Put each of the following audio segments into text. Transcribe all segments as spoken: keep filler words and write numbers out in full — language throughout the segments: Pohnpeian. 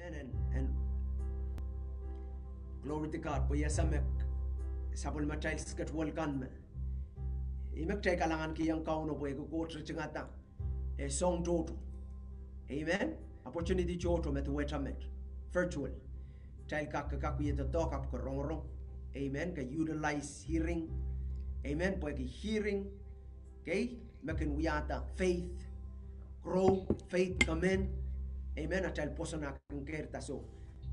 Amen. And glory to God. Pwe ia samek sapwellimatail schedule kan me, ih me kitail kalahngankihong Kauno pwe Koht ritingada eh soahng tohto. Amen. Opportunity tohto me duwehte met virtual, kitail kak, kak wia doadoahk ahpw ke rongorong. Amen. Ke utilize hearing. Amen. Pwehki hearing, okay, me kin wiahda faith, grow faith, come in. Amen. Atail pwoson ah kin keirda. So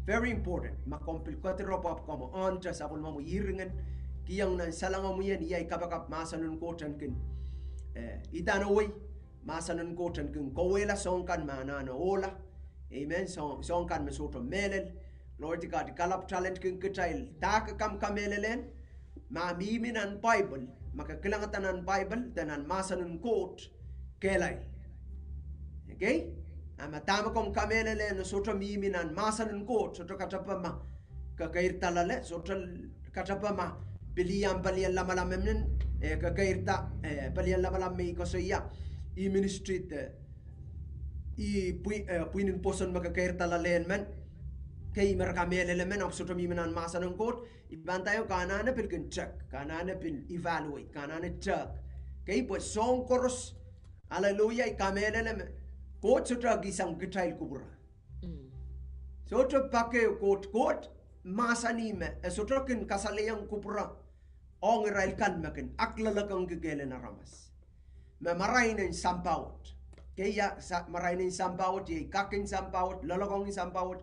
very important ma komw pil kediropw ahpw komw honor sapwellimomwi, hearing en kihong nan salengomwi en iei kapakap mahsen en Koht en kin, eh, idanawei mahsen en Koht en kin kawehla soahng kan me anahne ohla. Amen. Soahng, soahng kan me sohte mehlel. Glory to God. Kalapw talent kin kitail dahke komw kamehlelehn, ma mihmi nan Bible, ma ke kilangada nan Bible de nan mahsen en Koht, kehlail. Okay? A ma dahme komw kamehlelehn sohte mihmi nan mahsen en Koht, sohte katepe ma ke keirda loale, sohte katepe ma pil ih ahmw pelien lamalam emen, eh, ke keirda, eh, pelien lamalam me I koasoia, ih ministry de, ih pwi-, eh, pwihn en pwoson me ke keirda loalehn men, kei me re kamehlele men ahpw sohte mihmi nan mahsen en Koht, I pahn ndaiong ke anahne pil kin check, ke anahne pil evaluate, ke anahne check. Kei pwe soahng koaros, hallelujah, I kamehlele me Koht sohte kihsang kitail kupwure. Sohte pak ehu Koht, Koht mahsanih me e sohte kin kasalehiong kupwure ong irail kan me kin akloalokongki kehlen aramas. Me marain en sampah wet. Kei ia sa-, marain en sampah wet, iei kak en sampah wet, loalokong en sampah wet.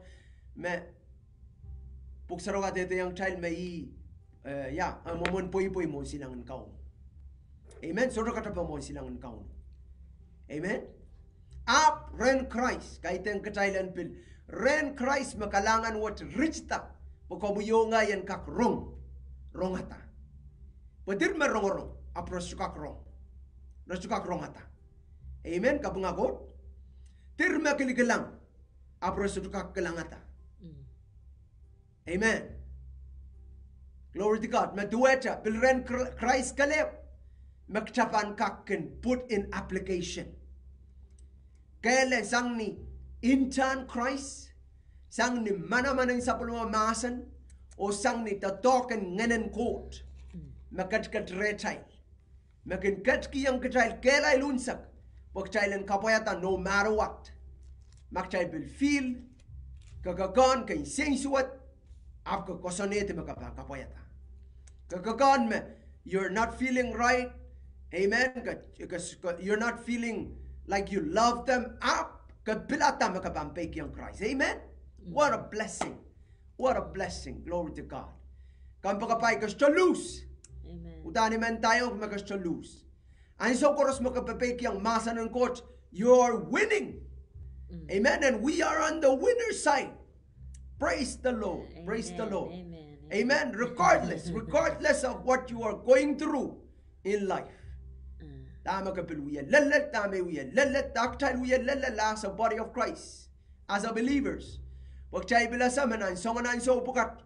Me Pwuhk Sarawi kadehdehiong kitail me ih, eh, ia, eh, mwomwen pweipwei mwohn silangin Kauno. Amen. Sohte katepe mwohn silangin Kauno. Amen. Ahpw rehn Krais, kaidehn kitail en pil, rehn Krais me kalahngan wet ritida, pwe komwi oh ngehi en kak rong, rongada. Pwe dir me rongorong ahpw re sohte kak rong, re sohte kak rongada. Amen. Kapinga Koht. Dir me kilikilang ahpw re sohte kak kilangada. Amen. Glory to God. Me duwehte pil rehn Kr-, Krais kelehpw, me kitail pahn kak kin put in application. Kehlail sang ni intern Krais, sang ni manaman en sapwellime mahsen, oh sang ni doadoahk en Ngehnen Koht me ketiket rehtail, me kin ketikihong kitail kehlail unsek, pwe kitail en kapwaiada no matter what. Ma kitail pil feel ke kekehn ke nsensuwed, ahpw ke koasoanehdi me ke pahn kapwaiada. Ke kekehn me you're not feeling right. Amen. Ke, ke, ke, you're not feeling like you love them. Ahpw ke pilada me ke pahn peikiong Krais. Amen. What a blessing. What a blessing. Glory to God. Kompoakepahi, ke sohte lose. Uhdahn I men ndaiong me ke sohte lose. Ansou koaros me ke pepeikiong mahsen en Koht, you're winning. Amen. And we are on the winner side. Praise the Lord. Praise the Lord. Amen. Regardless, regardless of what you are going through in life. Dahme ke pil wie lelled, dahme wie lelled, dahktail wie lelled as a body of Christ, as a believers. Pwe kitail pil ese me nan soangen ansou pwukat,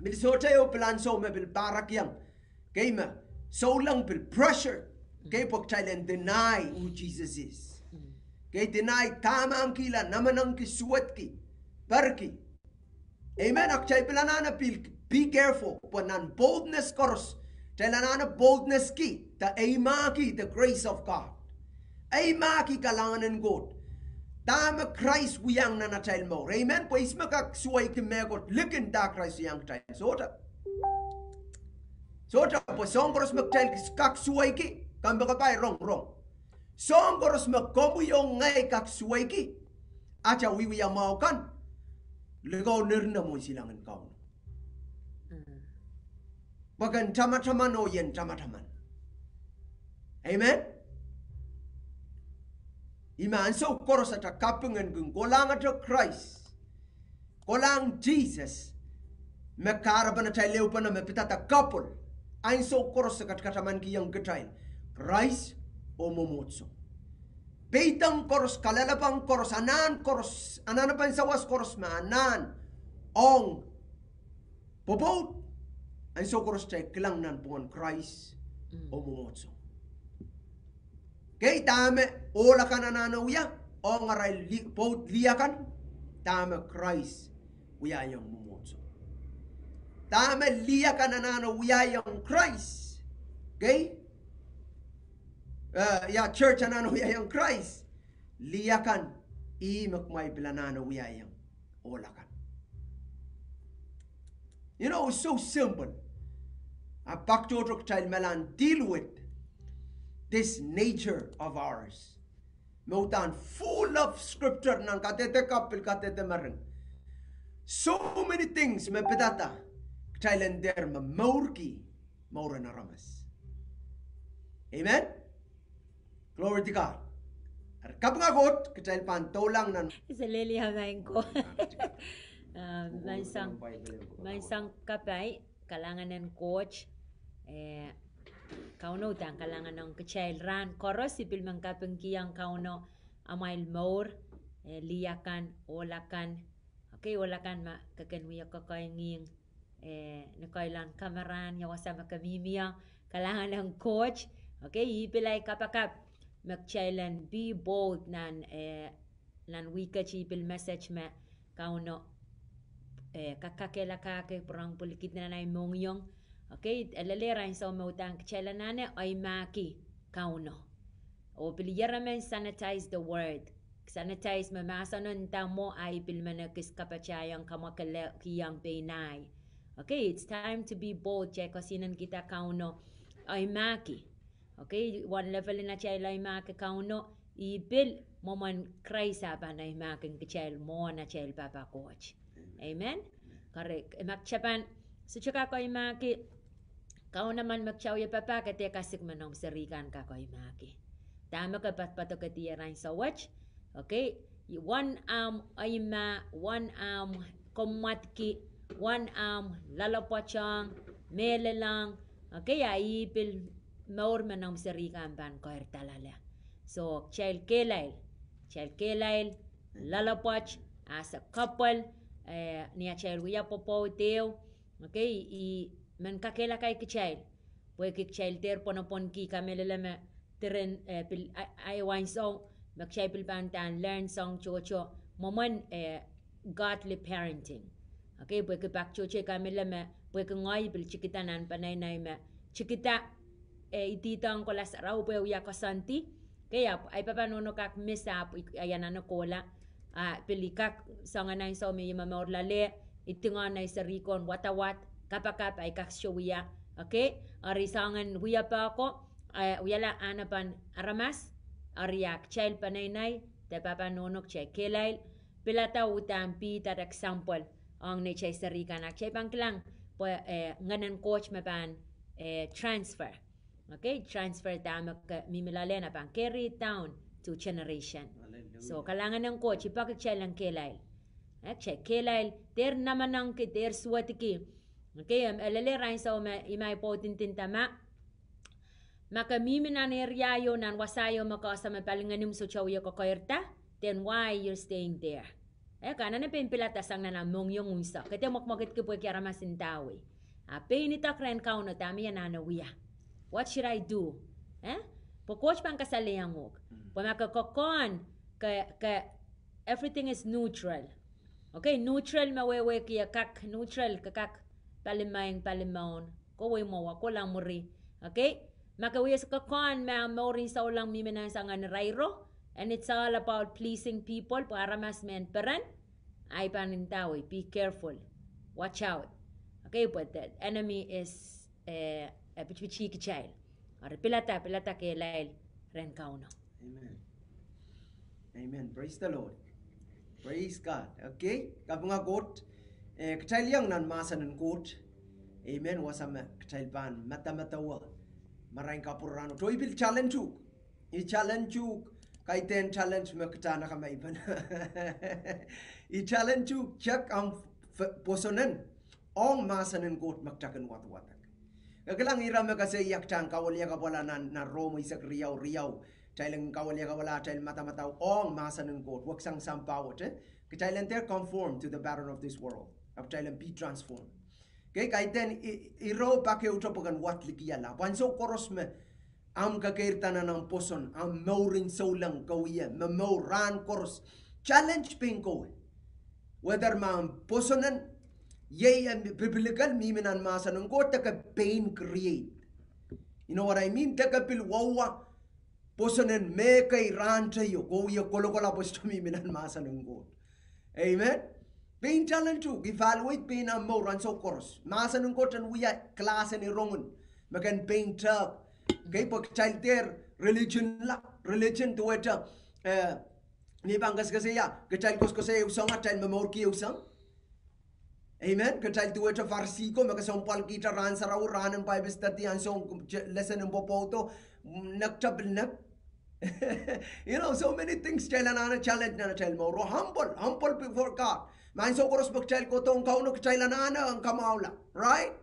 pil sohte ehu pil ansou me pil pahrekiong. Kei me souleng pil pressure. Kei pwe kitail en deny who Jesus is. Kei deny dahme e kihla, namenengki, suwedki, perki. Amen. A kitail pil anahne pil be careful. Pwe nan boldness koaros, kitail anahne boldness ki, de eimahki the grace of God. Eimahki kalahngan en Koht. Dahme Krais wiahiong nan atail mour. Amen. Pwe ihs me kak suweiki mehkot likin dahme Krais wiahiong kitail? Sohte. Sohte, pwe soahng koaros me kitail kak suweiki, kompoakepahi, rong, rong. Soahng koaros me komwi oh ngehi kak suweiki, atail wiewia mwahu kan, likaunerna mwohn silangin Kauno. Pwe ken tamataman oh ien tamataman. Amen. Ih me ansou koaros atail kaping en kin kolahngete Krais, kolahng Sises me kahrepen atail ehupene me pidada kapwul. Ansou koaros e kat-, katamankihong kitail Krais oh mwomwohdiso. Peidek koaros, kalelapak koaros, anahn koaros, anahnepen sawas koaros me anahn ong pwopwoud, ansou koaros kitail kilang nanpwungen Krais oh mwomwohdiso. Kei dahme ohl akan anahne wia ong arail li-, pwoud lih akan. dahme Krais wiahiong mwomwohdiso. Dahme lih akan anahne wiahiong Krais. Okay? Eh, ia church anahne wiahiong Krais. Lih akan, ih me kumwail pil anahne wiahiong ohl akan. You know, it's so simple. A pak tohto kitail me lahn deal with this nature of ours. Me udahn full of scripture nan kadehde kapw pil kadehde mering. So many things me pidada kitail en dehr momourki mouren aramas. Amen? Glory to God. Eri kapinga Koht, kitail pahn doulahng nan. Ise leli amaing ko. Ah, maing sang, maing sang kapai, kalahngan en Koht, eh, Kauno udahn kalahngan ong kitail rahn koaros, I pil men kapingkihong Kauno amwail mour, eh, lih akan, ohl akan, okay, ohl akan me ke kin wia kokoahieng, eh, ni koiloan kameran, ia wasa me ke mihmi ie, kalahngan en Koht, okay, I pil ahi kapakap me kitail en be bold nan, eh, nan wihk et I pil message me Kauno, eh, kak kakehlakahki pwurehng pwilikihdi nan ahi mohngiong. Okay, e lellehr ansou me udahn kitail anahne oimahki Kauno. Oh pil ieremen sanitize the word. Sanitize me mahseno nda mwo ahi pil men ekis kapatahiong kamwakelekihong pein ahi. Okay, it's time to be bold, kitail kesinenkihda Kauno oimahki. Okay, one level en atail oimahki Kauno, ih pil mwomwen Krais ah pahn oimahkin kitail mwohn atail pahpa Koht. Amen. Kahrehda ma kitail pahn sohte kak oimahki Kauno, men me kitail wie papah, ke dehr kasik me noumw seri kan kak oimahki. Dahme ke poadopoadohkedier ansou wet. Okay, uwen ahmw oimah, uwen ahmw kommwadki, uwen ahmw loalopwoatohng, mehlelong, okay, a ih pil mour me noumw seri kan pahn keirda loale. So kitail kehlail, kitail kehlail loalopwoat as a couple, eh, ni atail wia pwopwoud ehu. Okay, I men kakehlaka kitail, pwehki kitail dehr pwonopwonki, kamehlele me diren, eh, pil a, ahi ansou me kitail pil pahn uhdahn learn soahng tohto mwomwen, eh, godly parenting. Okay, pwehki pak tohto I kamehlele me pwehki ngehi pil tikida nan peneinei me tikida, eh, idihdohng kohla sarawi pwe wia koasoandi. Okay, ahpw ahi pahpa nohno kak miss ahpw I, I anahne kohla. Ah, pil I kak soangen ansou me I momour loale, I dingohng nei seri ko en wadawad, kapakap, ahi kak sohte wia. Okay, eri soangen wiepe ko, eh, wiahla anahnepen aramas, eri ah kitail peneinei de pahpa nohno kitail kehlail, pilada uhdahn be that example ong neitail seri kan, ah kitail pahn kilang pwe, eh, Ngehn en Koht me pahn, eh, transfer. Okay, transfer dahme ke mihmi loale na pahn carry it down to generation. So kalahngan en Koht, I peki kitail en kehlail. Eh, kitail kehlail, dehr namenengki, dehr suwedki. Okay, em, e lellehr ansou me I ma I pwoudindinda ma, ma ke mihmi nan area ieu, nan wasa ieu me ke ese me palingehnimw sohte wie kokeirda, then why you're staying there? Eh, ke anahne pein pilada sang nan ahmw mohngiong unsek. Ke dehr mwekimwekidki pwehki aramas ndawei. Ah pein idek rehn Kauno dahme I anahne wia. What should I do? Eh? Pwe Koht pahn kasalehiong uhk. Pwe ma ke kokohn, ke, ke, everything is neutral. Okay, neutral me wehwehki e kak neutral, ke kak palimaing, palimour, kohwei mwowe, kohla mwuri. Okay? Ma ke wia kokohn me ahmw mour en souleng mihmi nan soangen irairo, and it's all about pleasing people, pwe aramas men peren, ahi pahn ndawei, be careful. Watch out. Okay, pwe the enemy is, eh, eh, pitipitih kitail. Eri pilada, pilada kehlail rehn Kauno. Amen. Amen. Praise the Lord. Praise God. Okay, kapinga Koht. Eh, kitail iang nan mahsen en Koht. Amen. Wasa me kitail pahn madamadau marain kapwurahno. Toh I pil challenge uhk. I challenge uhk. Kaidehn challenge me kitail en akamaipen. I challenge uhk, check ahmw pwosonen ong mahsen en Koht me kitail kin wadawadek. Ke kilang ira me koasoia kitail en kawiliakapwala nan, nan Rom eisek riau riau. Kitail en kawiliakapwala, kitail madamadau ong mahsen en Koht, weksang sampah wet, eh? Kitail en dehr conform to the pattern of this world. Ahpw kitail en be transformed. Okay, kaidehn i, iro pak ehute pwe ken wadlikihala. Pwe ansou koaros me ahmw kekeirda nan ahmw pwoson, ahmw mour en souleng ke wia, me mour rahn koaros. Challenge pein kowe. Whether ma pwoson en, iei e biblical, mihmi nan mahsen en Koht, de ke pein create. You know what I mean? De ke pil wauwa pwoson en mehkei rahnteio, ke wie kolokol ahpw sohte mihmi nan mahsen en Koht. Amen. Pein talent tu, evaluate pein ahmw mour ansou koaros. Mahsen en Koht en wia class en irongen me kin pein tehk. Kei, pwe kitail dehr religion la, religion duwehte, eh, ni pahn koasoakoasoia, kitail koasoakoasoia ehu soang, atail momourki ehu soang. Amen. Kitail duwehte Farisi ko me kesempwalkihte rahn sarawi, rahn en Bible study, ansou, lesson en pwopwoudo, nek tapil nek. You know, so many things kitail anahne challenge nan atail mour. Humble, humble before God. Ma ansou koaros me kitail kohdohng Kauno, kitail anahne en kamwahula. Right?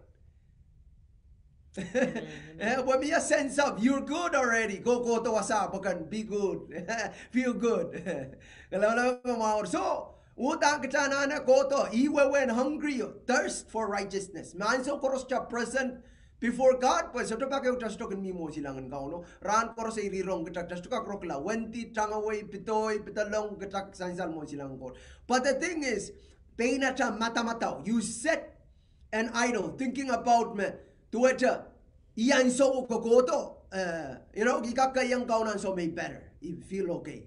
Eh, pwe mie a sense of you're good already. Ko kohdo wasa pwe ken be good. Feel good. Kalaula me mwaur. So, uhdahn kitail anahne kohdo, ih wehwehn hungry, thirst for righteousness. Ma ansou koaros kitail present before God, pwe sohte pak ehu kitail sohte kin mih mwohn silangin Kauno. Rahn koaros e rong kitail, kitail sohte kak rong kala. Wendi, tangawei, pidoi, pidolong, kitail sansal mwohn silangin Koht. But the thing is, pein atail madamadau. You set an idol, thinking about me, duwehte, ih ansou ke kohdo, eh, you know, ke kak keiong Kauno ansou me better, you feel okay.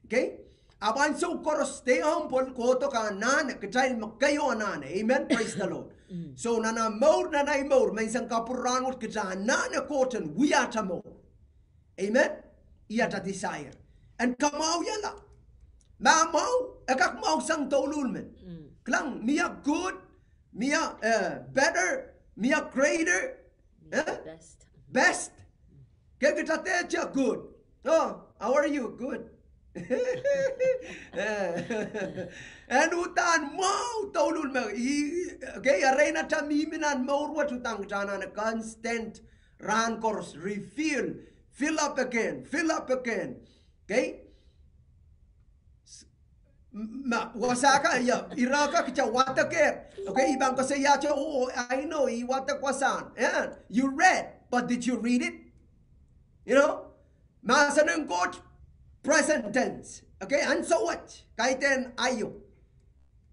Okay? Ahpw ansou koaros stay humble, kohdo ke anahne, kitail me keieu anahne. Amen. Praise the Lord. So, nan ah mour, nan ahi mour, menseng kapwurahn wet kitail anahne Koht en wia atail mour. Amen. Ih atail desire. En kamwahuiala. Ma mwahu, e kak mwahu sang douluhl men. Kilang, mie good, mie, eh, better, mie greater, eh? Best. Kei, kitail dehr good. Oh, how are you? Good. En uhdahn mwahu douluhl me, i, kei, erein atail mihmi nan mour wet uhdahn kitail anahne constant rahn koaros, refill, fill up again, fill up again. Okay? Ma wasa ka, ia, ire ka kitail wadekehr. Okay, i pahn koasoiahte, oh, I know, i wadek wasahn. Yeah, you read, but did you read it? You know? Mahsen en Koht, present tense. Okay, ansou wet, kaidehn aio.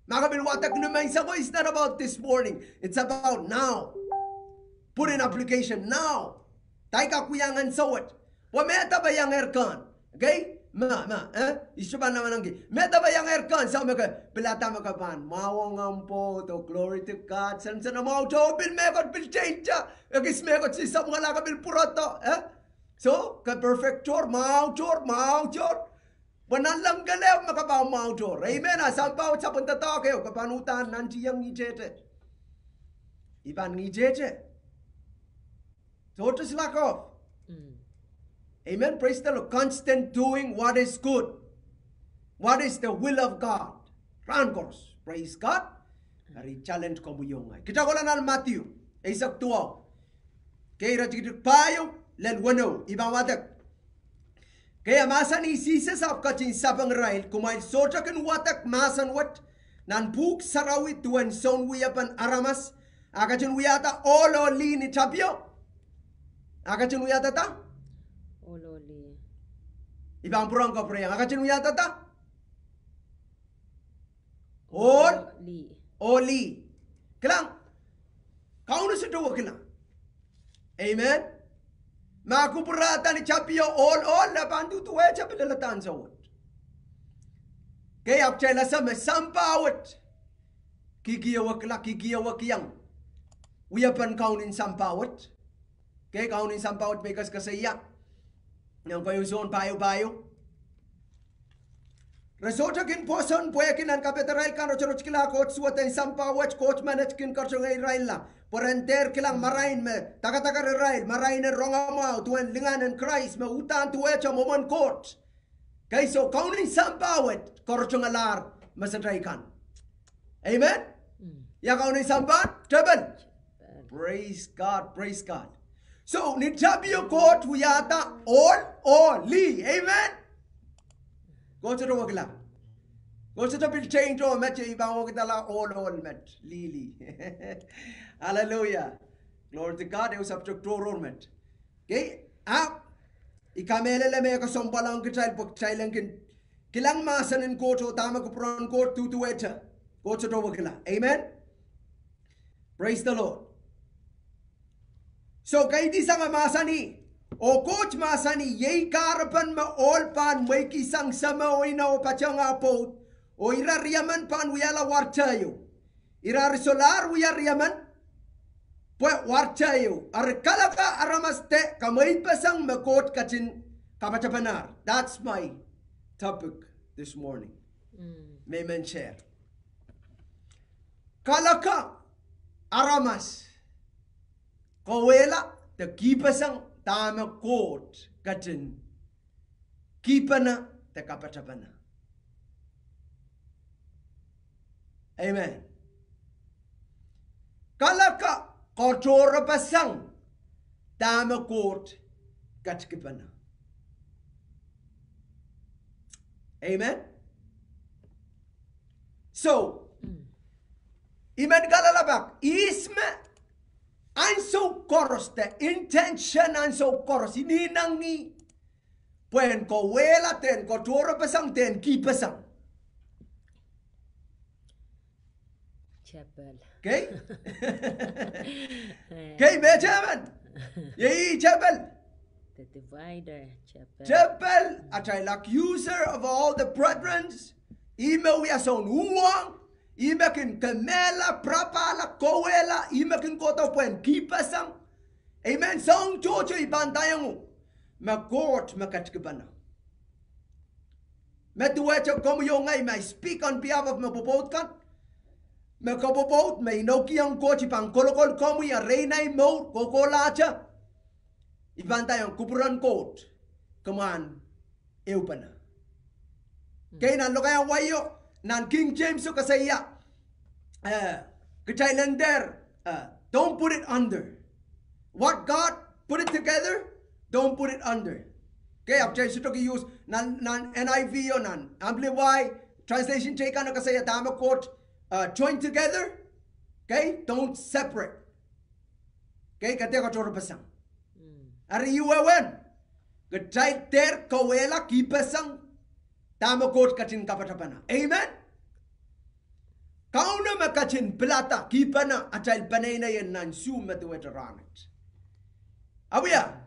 Ma ke pil wadek ni menseng ko, it's not about this morning. It's about now. Put in application now. Dahme ke kak wiahiong ansou wet? Pwe me dahme iangehr kehn. Okay? Ma, ma, eh? I sohte pahn lamalanki. Me dahme iangehr kehn, sang me ke pilada me ke pahn mwahuong ahmw pwoud, oh, glory to God. Sen, sen mwahu to, pil mehkot pil teitei. Ekis mehkot sisap ngala ke pil pwurodo, eh? So, ke perfect tohr, mwahu tohr, mwahu tohr. Pwe nanleng kelehpw me ke pahn mwahu tohr. Amen. A sampah wet sapwung doadoahk ehu, ke pahn uhdahn nantihong ngihtehte. I pahn ngihtehte. So just slack off. Amen. Praise the Lord. Constant doing what is good. What is the will of God? Rahn koaros. Praise God. Eri challenge komwi oh ngehi. Kitail kohla nan Madiu eisek duwau. Kei, iretikitik pahieu lel weneu, i pahn wadek. Kei, a mahsanih Sises ahpw ketin sapeng irail, kumwail sohte kin wadek mahsen wet nan pwuhk sarawi duwen sounwiepen aramas, a ketin wiahda ohl oh lih ni tapio. A ketin wiahdada? Ohl oh lih. I pahn pwurehng kapwureiong. A ketin wiahdada? Ohl oh lih. Kilang, Kauno sohte wekila. Amen. Ma kupwurada ni tapio ohl, ohl, e pahn duduwehte pil lel ansou wet. Kei, ahpw kitail ese me sampah wet kihkihwekla, kihkihwekiong wiepen kaunen sampah wet. Kei, kaunen sampah wet me I koasoakoasoia nan keieun Sohn pahieu, pahieu. Re sohte kin pwoson pwehki nan kapehdarail kan rotorot kihla Koht suwed en sampah wet, Koht menet kin katohngehirailla pwe ren dehr kilang marain me dakadak rehrail, marain en rongamwahu duwen lingan en Krais me uhdahn duwehte mwomwen Koht. Kei, so kaunen sampah wet karotongalahr mesatail kan. Amen. Ia kaunen sampah? Tepel. Praise God, praise God. So ni tapio Koht wiahda ohl oh lih. Amen. Koht sohte wekila. Koht sohte pil change oh met, I pahn wekidala ohl, ohl met, lih, lih. Hallelujah. Glory to God. Ehu subject tohrohr met. Kei, ahpw I kamehlele me e kesempwal ong kitail pwe kitail en kin Kilang mahsen en Koht oh dahme kupwuren Koht duduwehte. Koht sohte wekila. Amen. Praise the Lord. So, kaidisang e mahsanih, oh Koht mahsanih, iei kahrepen me ohl pahn mweikihsang seme oh ine oh patehng ah pwoud, oh ira riemen pahn wiahla warteieu. Ira eri solahr wia riemen, pwe warteieu. Eri kalaka aramas de kamweipeseng me Koht ketin kapatapanar. That's my topic this morning. Me I men share. Kalaka aramas kauwehla de kihpeseng dahme Koht ketin kihpene de kapatapene. Amen. Kalaka katohrepeseng dahme Koht ketikipene. Amen. So, I men kalelapak, ihs me ansou koaros de intention ansou koaros, inenengih pwehn kauwehla, dehn katohrepeseng, dehn kihpeseng. Tepel. Okay? Okay, me tepel. Iei tepel. The divider, tepel. Tepel, atail accuser of all the brethren. Ih me wia soun uhwong. Ih me kin kemehla, pirapahla, kauwehla. Ih me kin kohdo pwehn kihpeseng. Amen. Soahng tohto I pahn ndaiong uhk me Koht me ketikipene. Me duwehte komwi oh ngehi, me I speak on behalf of me pwopwoud kan. Me kopwopwoud, me inoukihong Koht I pahn kolokol komwi, erein ahi mour kohkohlahte. I pahn ndaiong kupwuren Koht, kumwail ehupene. Okay, nan lokaiahn wai o, nan King James o koasoia, eh, kitail en dehr, eh, don't put it under. What God put it together, don't put it under. Okay, ahpw kitail sohte kin use nan, nan N I V o, nan Amplified Translation teikan e koasoia dahme Koht, eh, join together, okay, don't separate. Okay, ke dehr katohrepeseng. Eri I wehwehn, kitail dehr kauwehla, kihpeseng dahme Koht ketin kapatapene. Amen. Kauno me ketin pilada kihpene atail peneinei en nan Zoom me duwehte rahnwet. Awia,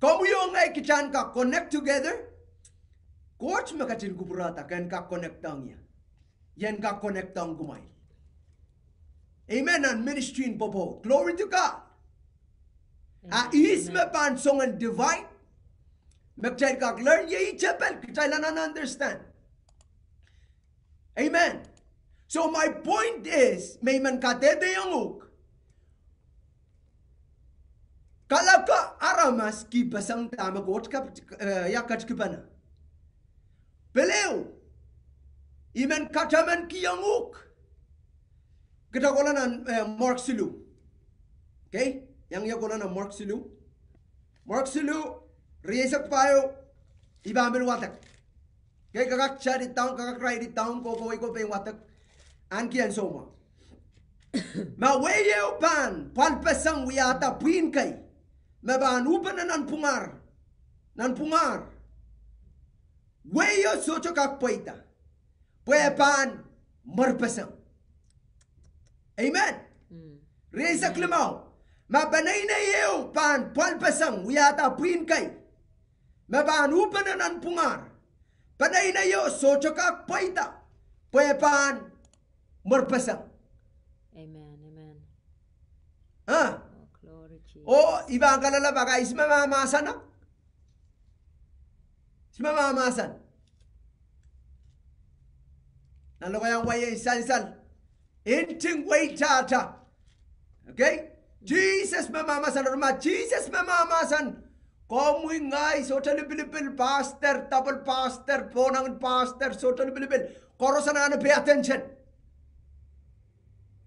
komwi oh ngehi kitail en kak connect together. Koht me ketin kupwurada ke en kak connectong ie. I en kak connectong kumwail. Amen. Nan ministry en pwopwoud. Glory to God. A ihs me pahn soangen divide, me kitail kak learn, iei tepel, kitail anahne understand. Amen. So my point is, me I men kadehdehiong uhk, kalaka aramas kihpeseng dahme Koht, eh, ia ketikipene. Pil ehu, I men katamankihong uhk, kitail kohla nan, eh, Mark siluh. Okay, iang ia kohla nan Mark siluh. Mark siluh, rieisek pahieu, I pahn pil wadek. Okay, ke kak write it down, ke kak write it down, kohkohwei ko pein wadek. Ahneki ansou mwo. Ma wehi ehu pahn pwalpeseng wiahda pwihn kei, me pahn uhpene nan pwungar, nan pwungar, wehi o sohte kak pweida, pwe e pahn mwerpeseng. Amen. Rieisek limau, ma peneinei ehu pahn pwalpeseng wiahda pwihn kei, me pahn uhpene nan pwungar, peneineio sohte kak pweida, pwe e pahn mwerpeseng. Amen, amen. Oh, I pahn kalelapak, ihs me mahmahsano? Ihs me mahmahsan? Nan lokaiahn wai en sansal, nting weitahta. Okay? Sises me mahmahsan, ma Sises me mahmahsan, komwi ngehi, sohte lipilipil, pastor, double pastor, pohnangin pastor, sohte lipilipil, koaros anahne pay attention.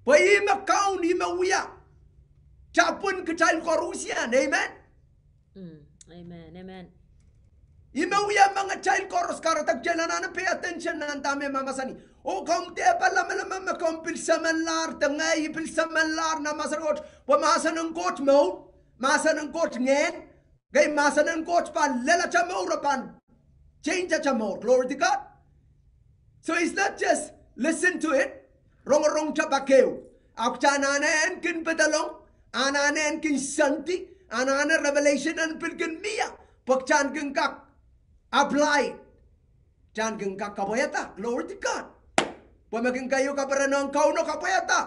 Pwe ih me kaun, ih me wia tapwen kitail koarusie. Amen. Ih me wia mengatail koaros, kahrehda kitail anahne pay attention nan dahme mahmahsanih. Oh komw dehr pahn lamalam me komw pil semenlahr, de ngehi pil semenlahr nan mahsen en Koht, pwe mahsen en Koht mour, mahsen en Koht ngehn, kei mahsen en Koht pahn lel atail mour, pahn change atail mour. Glory to God. So it's not just listen to it, rongorong tapak ehu. Ahpw kitail anahne en kin pedolong, anahne en kin soandi, anahne revelation en pil kin mie, pwe kitail kin kak apply, kitail kin kak kapwaiada. Glory to God. Pwe me kin keieu kaperen ong Kauno kapwaiada.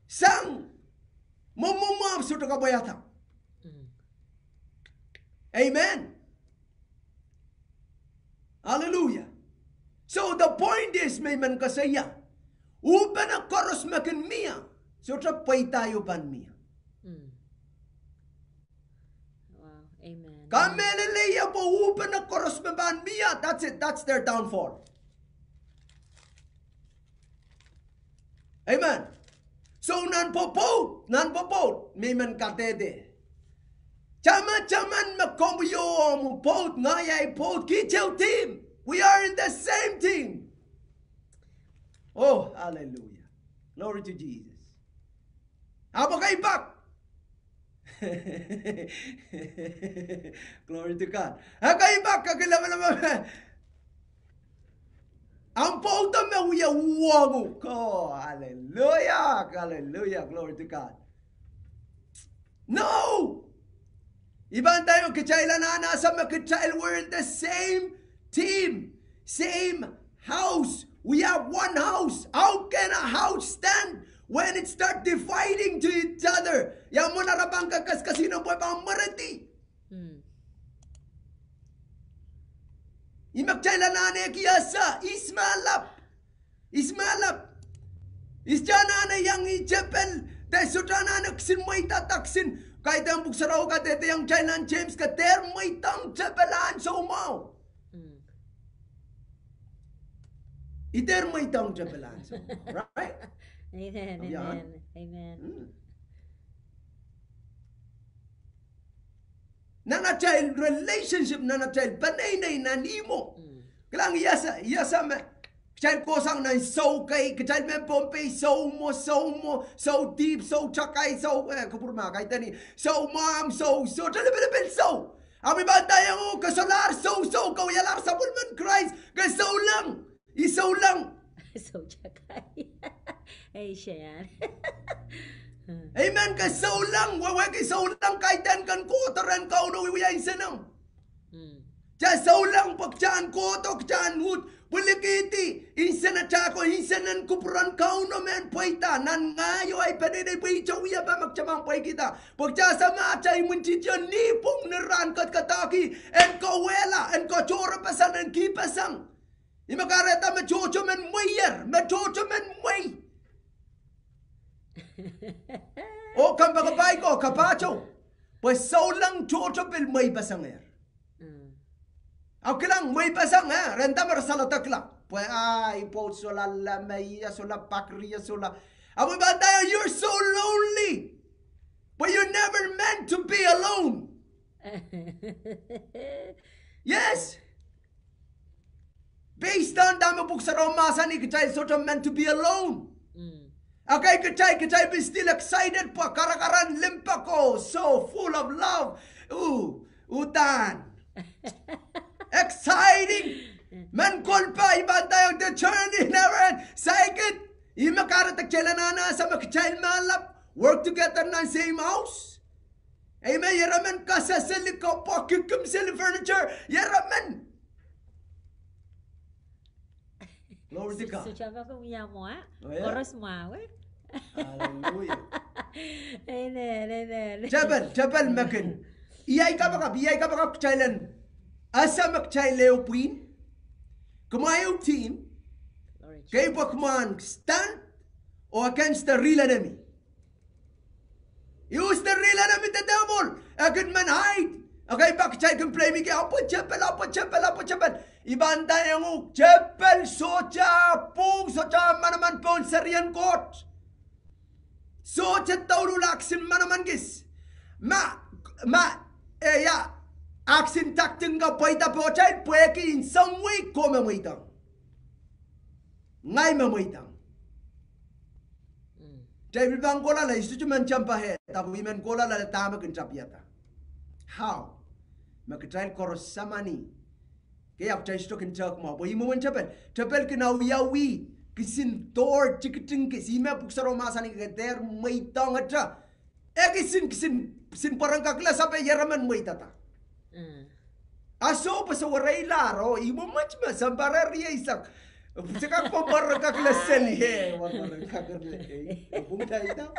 Sang mwomwohmw ahpw sohte kapwaiada. Amen. Hallelujah. So the point is, me I men koasoia, uhpene koaros me kin mie, sohte pweida ieu pahn mie. Wow, amen. Kamehlele ie pwe uhpene koaros me pahn mie, that's it, that's their downfall. Amen. So nan pwopwoud, nan pwopwoud, me I men kadehde, tamataman me komw ieu omw pwoud, ngehi ahi pwoud, kiht ehu team. We are in the same team. Oh, hallelujah. Glory to Jesus. Ahpw ekei pak. Glory to God. Ekei pak, ekei lemeleme. Ahmw pwoudo me wie uhwong uhk. Oh, hallelujah, hallelujah, glory to God. No! I pahn nda iang kitail anahne ese me kitail, we're in the same team, same house. We have one house. How can a house stand when it start dividing to each other? Ia mwomwen ara pahn kakaskasihnen pwe pahn mweredi. Ih me kitail anahneki ese, ihs me lap. Ihs me lap. Ihs te anahne iang ih tepel, de sohte anahne kisin mweidada kisin. Kaidehn Pwuhk Sarawi kadehdehiong kitail nan James ke dehr mweidohng tepel ahnsou mwahu. I dehr mweidohng tepel ahnsou mwahu, right? Amen, amen, amen. Nan atail relationship, nan atail peneinei, nan ihmwo. Kilang, I ese, I ese me kitail kohsang nan sou kei, kitail mehn Pohnpei, sou mwo, sou mwo, sou dihp, sou takai, sou, eh, kupwur ma kaidehn ih, sou mwahmw, sou, sohte lipilipil sou. Ahpw I pahn nda iang uhk, ke solahr sou, sou, ke wialahr sapwellimen Krais, ke souleng. I souleng. Souleng. Ei, Shan. Amen. Ke souleng, wehwehki souleng kaidehn ken kohdo rehn Kauno, wiewia insenomw. Kitail souleng pwe kitail en kohdo, kitail en uhd pwilikihdi insenatail ko, insenen kupwuren Kauno me pweida nan ngehi oh ahi peneinei pwe ihte wiepe me kitail pahn pweikihda. Pwe kitail ese me atail imwintihtio ni pwung ni rahn kadkadahki en kauwehla, en katohrepeseng, en kihpeseng. Ih me kahrehda me tohto men mweier, me tohto men mwei. Oh kompoakepahi ko, ke pahtou. Pwe souleng tohto pil mweipeseng er. Ahpw kilang mweipeseng, eh, re nda me re saledekla. Pwe, ah, I pwoud sohla leme, I sohla pak, rie sohla. Ahpw I pahn nda iang, you're so lonely. But you never meant to be alone. Yes. Based on dahme Pwuhk Sarawi mahsanih, kitail sohte meant to be alone. Ekei kitail, kitail pil still excited pwe karakar en limpoak ko, so full of love. Ooh, uhdahn. Exciting. Mehn kolpe, I pahn nda iang, the journey never end. Saikinte, ih me kahrehda kitail anahne ese me kitail me lap, work together nan same house. Amen. Ieremen kasaseli, kapwa, kikim seli furniture. Ieremen. Glory to God. Sohte pahn komw ia mwahu, koaros mwahu, eh? Hallelujah. Amen, amen. Tepel, tepel me kin. Iei ahi kapakap, iei ahi kapakap kitail en ese me kitail ehu pwihn. Kumwail ehu team. Kei pwe kumwail stand or against the real enemy. Use the real enemy, the devil. E kin men hide. Ekei pak kitail kin blame ki, ahpw tepel, ahpw tepel, ahpw tepel. I pahn nda iang uhk, tepel sohte pwung, sohte manaman pohn serien Koht. Sohte douluhl ahksin manaman kis. Ma, ma, eh, ia, ahksin taktik ka pweida pohtail, pwehki in some way ko me mweidohng. Ngehi me mweidohng. Kitail pil pahn kohlahla, I sohte men jump ahead, ahpw I men kohlahla dahme kin tapiada. How? Me kitail koaros samani Okei, ahpw kitail sohte kin tehk mwahu. Pwe ih mwomwen tepel. Tepel kin awiawi kisin dohr tikitik kis. Ih me Pwuhk Sarawi mahsanih ke dehr mweidohng ete. E kisin, kisin, kisin pwarangkakla sape ieremen mweidada. A soh pwe soh wereilahr, oh, ih mwomwen me sampah riei sak. Se kak pwarangkakla seli, eh, pwarangkakla, eh, pwungtaida.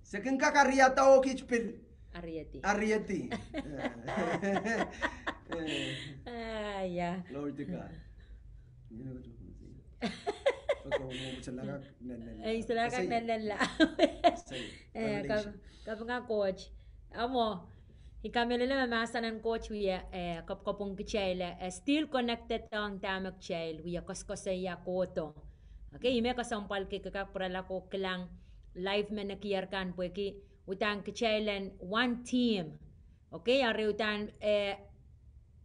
Se kin kak ariada oh kiht pil. Ariadi. Ariadi. Ah, yeah. Glory to God. Eh, salakak nanlala. Eh, kap-, kapinga Koht. Amwo, I kamehlele me mahsen en Koht wia, eh, kap-, kapwung kitail, eh, still connected ong dahme kitail wia koasoakoasoia kohdo. Okei, ih me kesempwal ke kak pwurala ko kilang live me nekier kan pwehki uhdahn kitail en one team. Okei, eri uhdahn, eh,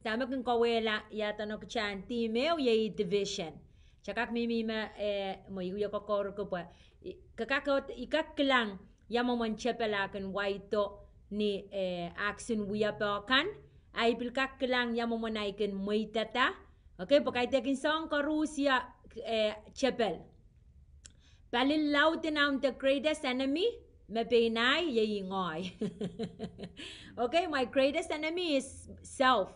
dahme kin kauwehla ia duwen kitail en team ehu iei division. Kitail kak mihmi me, eh, mwo I wie kokourki pwe I, ke kak, I kak kilang ia mwomwen tepel ah kin waido ni, eh, ah kisin wiepe kan. Ah I pil kak kilang ia mwomwen ah I kin mweidada. Okei, pwe kaidehkin soahng koaros ia, eh, tepel. Pali laud nan the greatest enemy me pein ahi iei ngehi. Okei, my greatest enemy is self.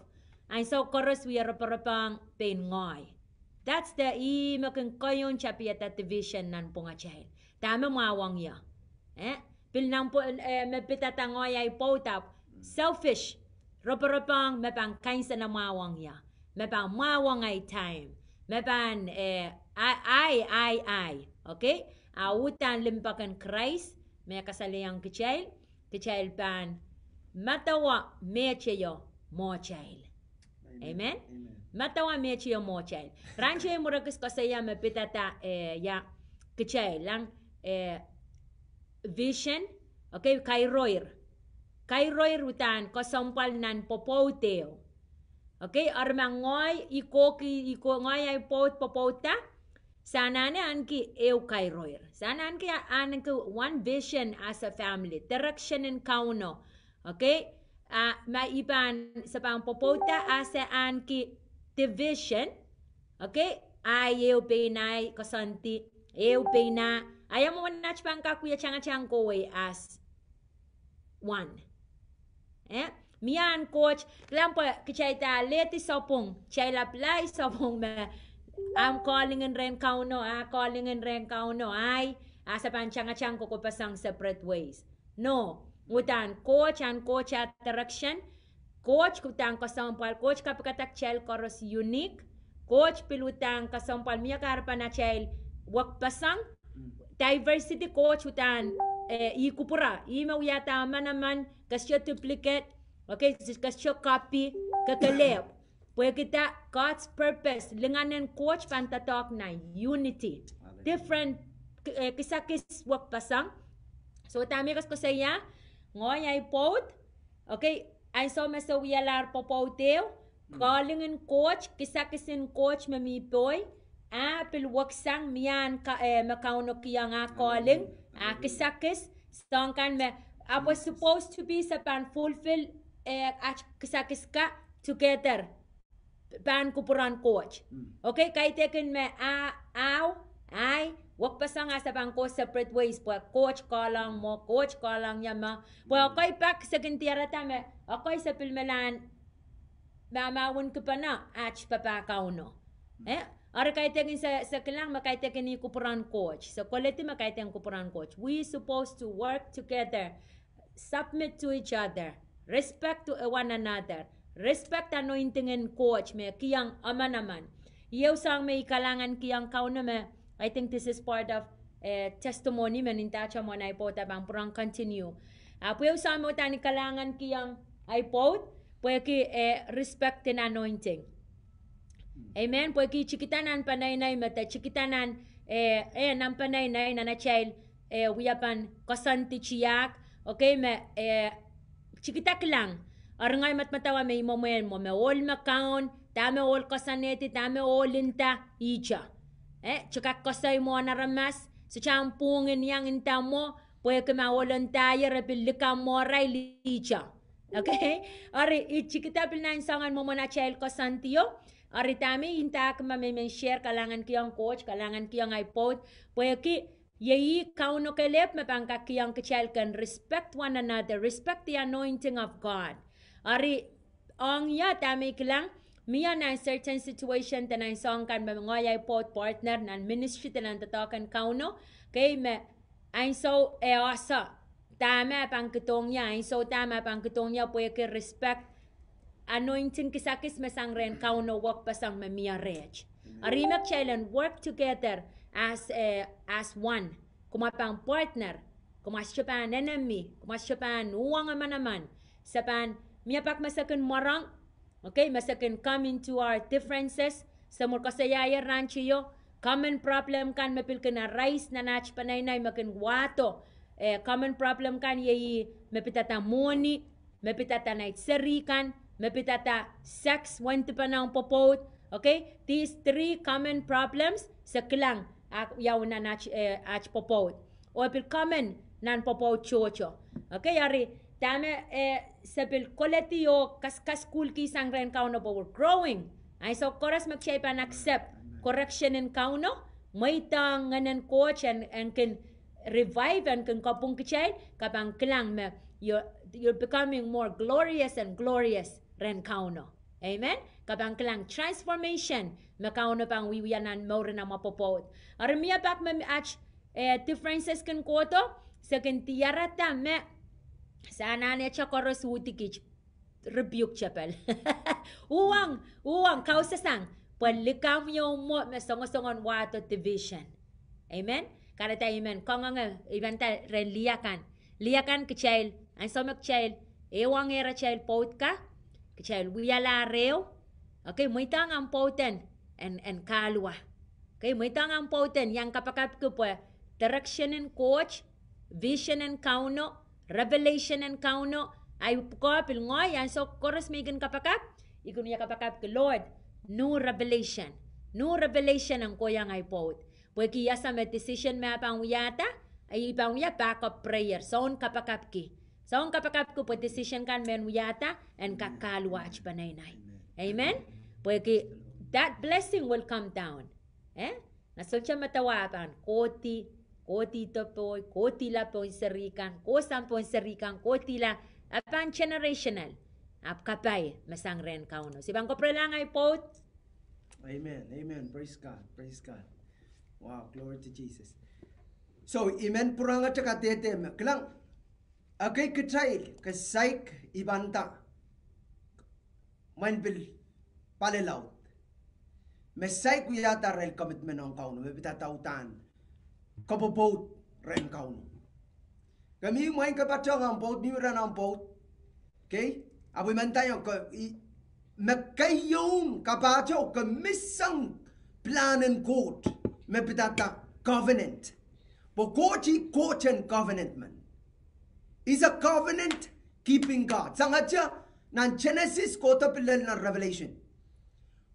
Ansou koaros wia roporop ong pein ngehi. That's the, ih me kin kohieng tapihada division nan pwungatail. Dahme mwahuwong ie? Eh? Pil nan pw-, eh, me pidada ngehi ahi pwoud ahpw selfish. Roporop ong me pahn kansenamwahuwong ie. Me pahn mwahuwong ahi time. Me pahn, eh, ahi, ahi, ahi, ahi. Okei? A uhdahn limpoak en Krais me kasalehiong kitail, kitail pahn madawa mehte ieu mwohtail. Amen. Madawa mehte ieu mwohtail. Rahn tei mwuhr ekis koasoia me pidada, eh, ia kitail, lang, eh, vision, okei, kairoir. Kairoir uhdahn kesempwal nan pwopwoud ehu. Okei, eri ma ngehi I kohki, I ko-, ngehi ahi pwoud pwopwoudda, se anahne ahneki ehu kairoir. Se anahne ahneki one vision as a family, direction en Kauno. Okei, a ma I pahn, se pahn pwopwoudda a se ahneki division. Okei, ahi ehu pein ahi koasoandi, ehu pein ah, a ia mwomwen aht pahn kak wia tangatang kohwei as one. Eh? Mie ahn Koht, kilang pwe kitail da alehdi sapwung, kitail apply sapwung me, ahmw calling en rehn Kauno, ah calling en rehn Kauno, ahi, a se pahn tangatang kohkohpeseng separate ways. No, uhdahn Koht, ahn Koht ah direction, Koht uhdahn kesempwal, Koht kapikada kitail koaros unique, Koht pil uhdahn kesempwal, mie kahrepen atail wekpeseng, diversity Koht uhdahn, eh, ih kupwura, ih me wiahda manaman, ke sohte duplicate, okei, ke sohte copy, ke kelehpw. Pwehki da God's purpose, lingan en Koht pahn doadoahk nan unity. Different, eh, kisakis wekpeseng. So, dahme I koasokoasoia, ngehi ahi pwoud, okei, ansou me se wialahr pwopwoud ehu, calling en Koht, kisakis en Koht me mi poi, a pil weksang, mie ahn ka-, eh, me Kauno kihong ah calling, ah kisakis, soahng kan me, ahpw supposed to be se pahn fulfill, eh, aht kisakis ka together pahn kupwuren Koht. Okei, kaidehkin me a, ahi, ahi, wekpeseng a se pahn go separate ways, pwe Koht kohlahng mwo, Koht kohlahng ie mwo, pwe ekei pak se kin diarada me, ekei se pil melahn mahmahwenki pene aht papah Kauno. Eh? Eri kaidehkin se, se kilang me kaidehkin ih kupwuren Koht. Se koledi me kaidehkin kupwuren Koht. We supposed to work together. Submit to each other, respect to one another, respect anointing en Koht me kihong emenemen. Ieu soahng me I kalahngan kihong Kauno me, I think this is part of, eh, testimony me nda ahmw ahi pwoud a pahn pwurehng continue. Ahpw ieu soahng me uhdahn I kalahngan kihong ahi pwoud, pwehki, eh, respect en anointing. Amen. Pwehki tikida nan peneinei me de tikida nan, eh, eh, nan peneinei nan atail, eh, wiepen koasoandi tiahk. Okei, me, eh, tikida kilang. Eri ngehi madamadawa me I mwomwen mwo me ohl me kaun, dahme ohl koasoanehdi, dahme ohl nda ihte. Eh, sohte kak koasoi mwohn aramas, sohte ahmw pwung en iang nda mwo, pwehki ma ohl ndahier e pil likamw mwohrail ihte. Okay? Eri, I tikida pil nan soangen mwomwen atail koasoandi o. Eri dahme I ndahki ma I men share, kalahngan kihong Koht, kalahngan kihong ahi pwoud. Pwehki iei Kauno kelehpw me pahn kak kihong kitail ken respect one another, respect the anointing of God. Eri, ong ie dahme I kilang, mie nan certain situation de nan soahng kan me ngehi ahi pwoud partner nan ministry de nan doadoahk en Kauno, okay, me ansou e ese dahme e pahn kidohng ie, ansou dahme e pahn kidohng ie, pwehki respect anointing kisakis me sang rehn Kauno wekpeseng me mie reht. Eri me kitail en work together as, eh, as one. Kumwa pahn partner, kumwa sohte pahn enemy, kumwa sohte pahn uhwong manaman. Se pahn, mie pak me se kin mwarong, okay, me se kin come into our differences, se mwur koasoiaier rahnteio, common problem kan me pil kin arise nan at peneinei me kin wahdo, eh, common problem kan iei me pidada mwohni, me pidada nait seri kan, me pidada sex, wehin dipene ong pwopwoud, okay, these three common problems, se kilang, ah, wiawi nan at, eh, at pwopwoud. Oh pil common nan pwopwoud tohto. Okay, eri, dahme, eh, se pil koledi oh kas, kasukuhlki sang rehn Kauno pwe we're growing. Ansou koaros me kitail pahn accept correction en Kauno, mweidohng Ngehn en Koht en, en kin revive, en kin kapwung kitail, ke pahn kilang me you're, you're becoming more glorious and glorious rehn Kauno. Amen. Ke pahn kilang transformation me Kauno pahn wiewia nan mour en amwa pwopwoud. Eri mie pak me at, eh, differences kin kohdo, se kin diarada me se anahnehte koaros uhdi kit, rebuke tepel. Uhwong, uhwong, kausasang, pwe likamw ieu mwo me songosongen wahdo division. Amen. Kahrehda I men kangoange, I men nda rehn lih akan, lih akan kitail, ansou me kitail ehuongehr atail pwoud ka, kitail wialahr ehu. Okay, mweidohng ahmw pwoud en, en, en kahluwa. Okay, mweidohng ahmw pwoud en iang kapakapki pwe direction en Koht, vision en Kauno, revelation en Kauno, ahi pwukoa pil ngehi ansou koaros me I kin kapakap, I kin wia kapakapki Lord, new revelation, new revelation en kohiong ahi pwoud. Pwehki I ese me decision me e pahn wiahda, I pahn wia backup prayer, soun kapakapki. Soun kapakapki pwe decision kan me en wiahda en kak kahluwa at peneinei. Amen. Pwehki that blessing will come down. Eh? Na sohte medewe e pahn kohdi, kohdihdo pohi, kohdihla pohn seri kan, kohsang pohn seri kan, kohdihla, e pahn generational. Ahpw kapai me sang rehn Kauno. Se pahn kapwurelahng ahi pwoud. Amen. Amen. Praise God. Praise God. Wow, glory to Jesus. So, I men pwurehngete kadehde me kilang, ekei kitail ke saik I pahn nda, mwein pil palilaud, me saik wiahda irail commitment ong Kauno, me pidada uhdahn kapwopwoud rehn Kauno. Ke mih mwein ke patohng ahmw pwoud, mih rehn ahmw pwoud. Okay? Ahpw I men nda iong ke, I, me keieun kapahtou ke missing plan en Koht, me pidada covenant. Pwe Koht ih Koht en covenant men. He's a covenant keeping God. Sangete nan Genesis kohdo pil lel nan Revelation.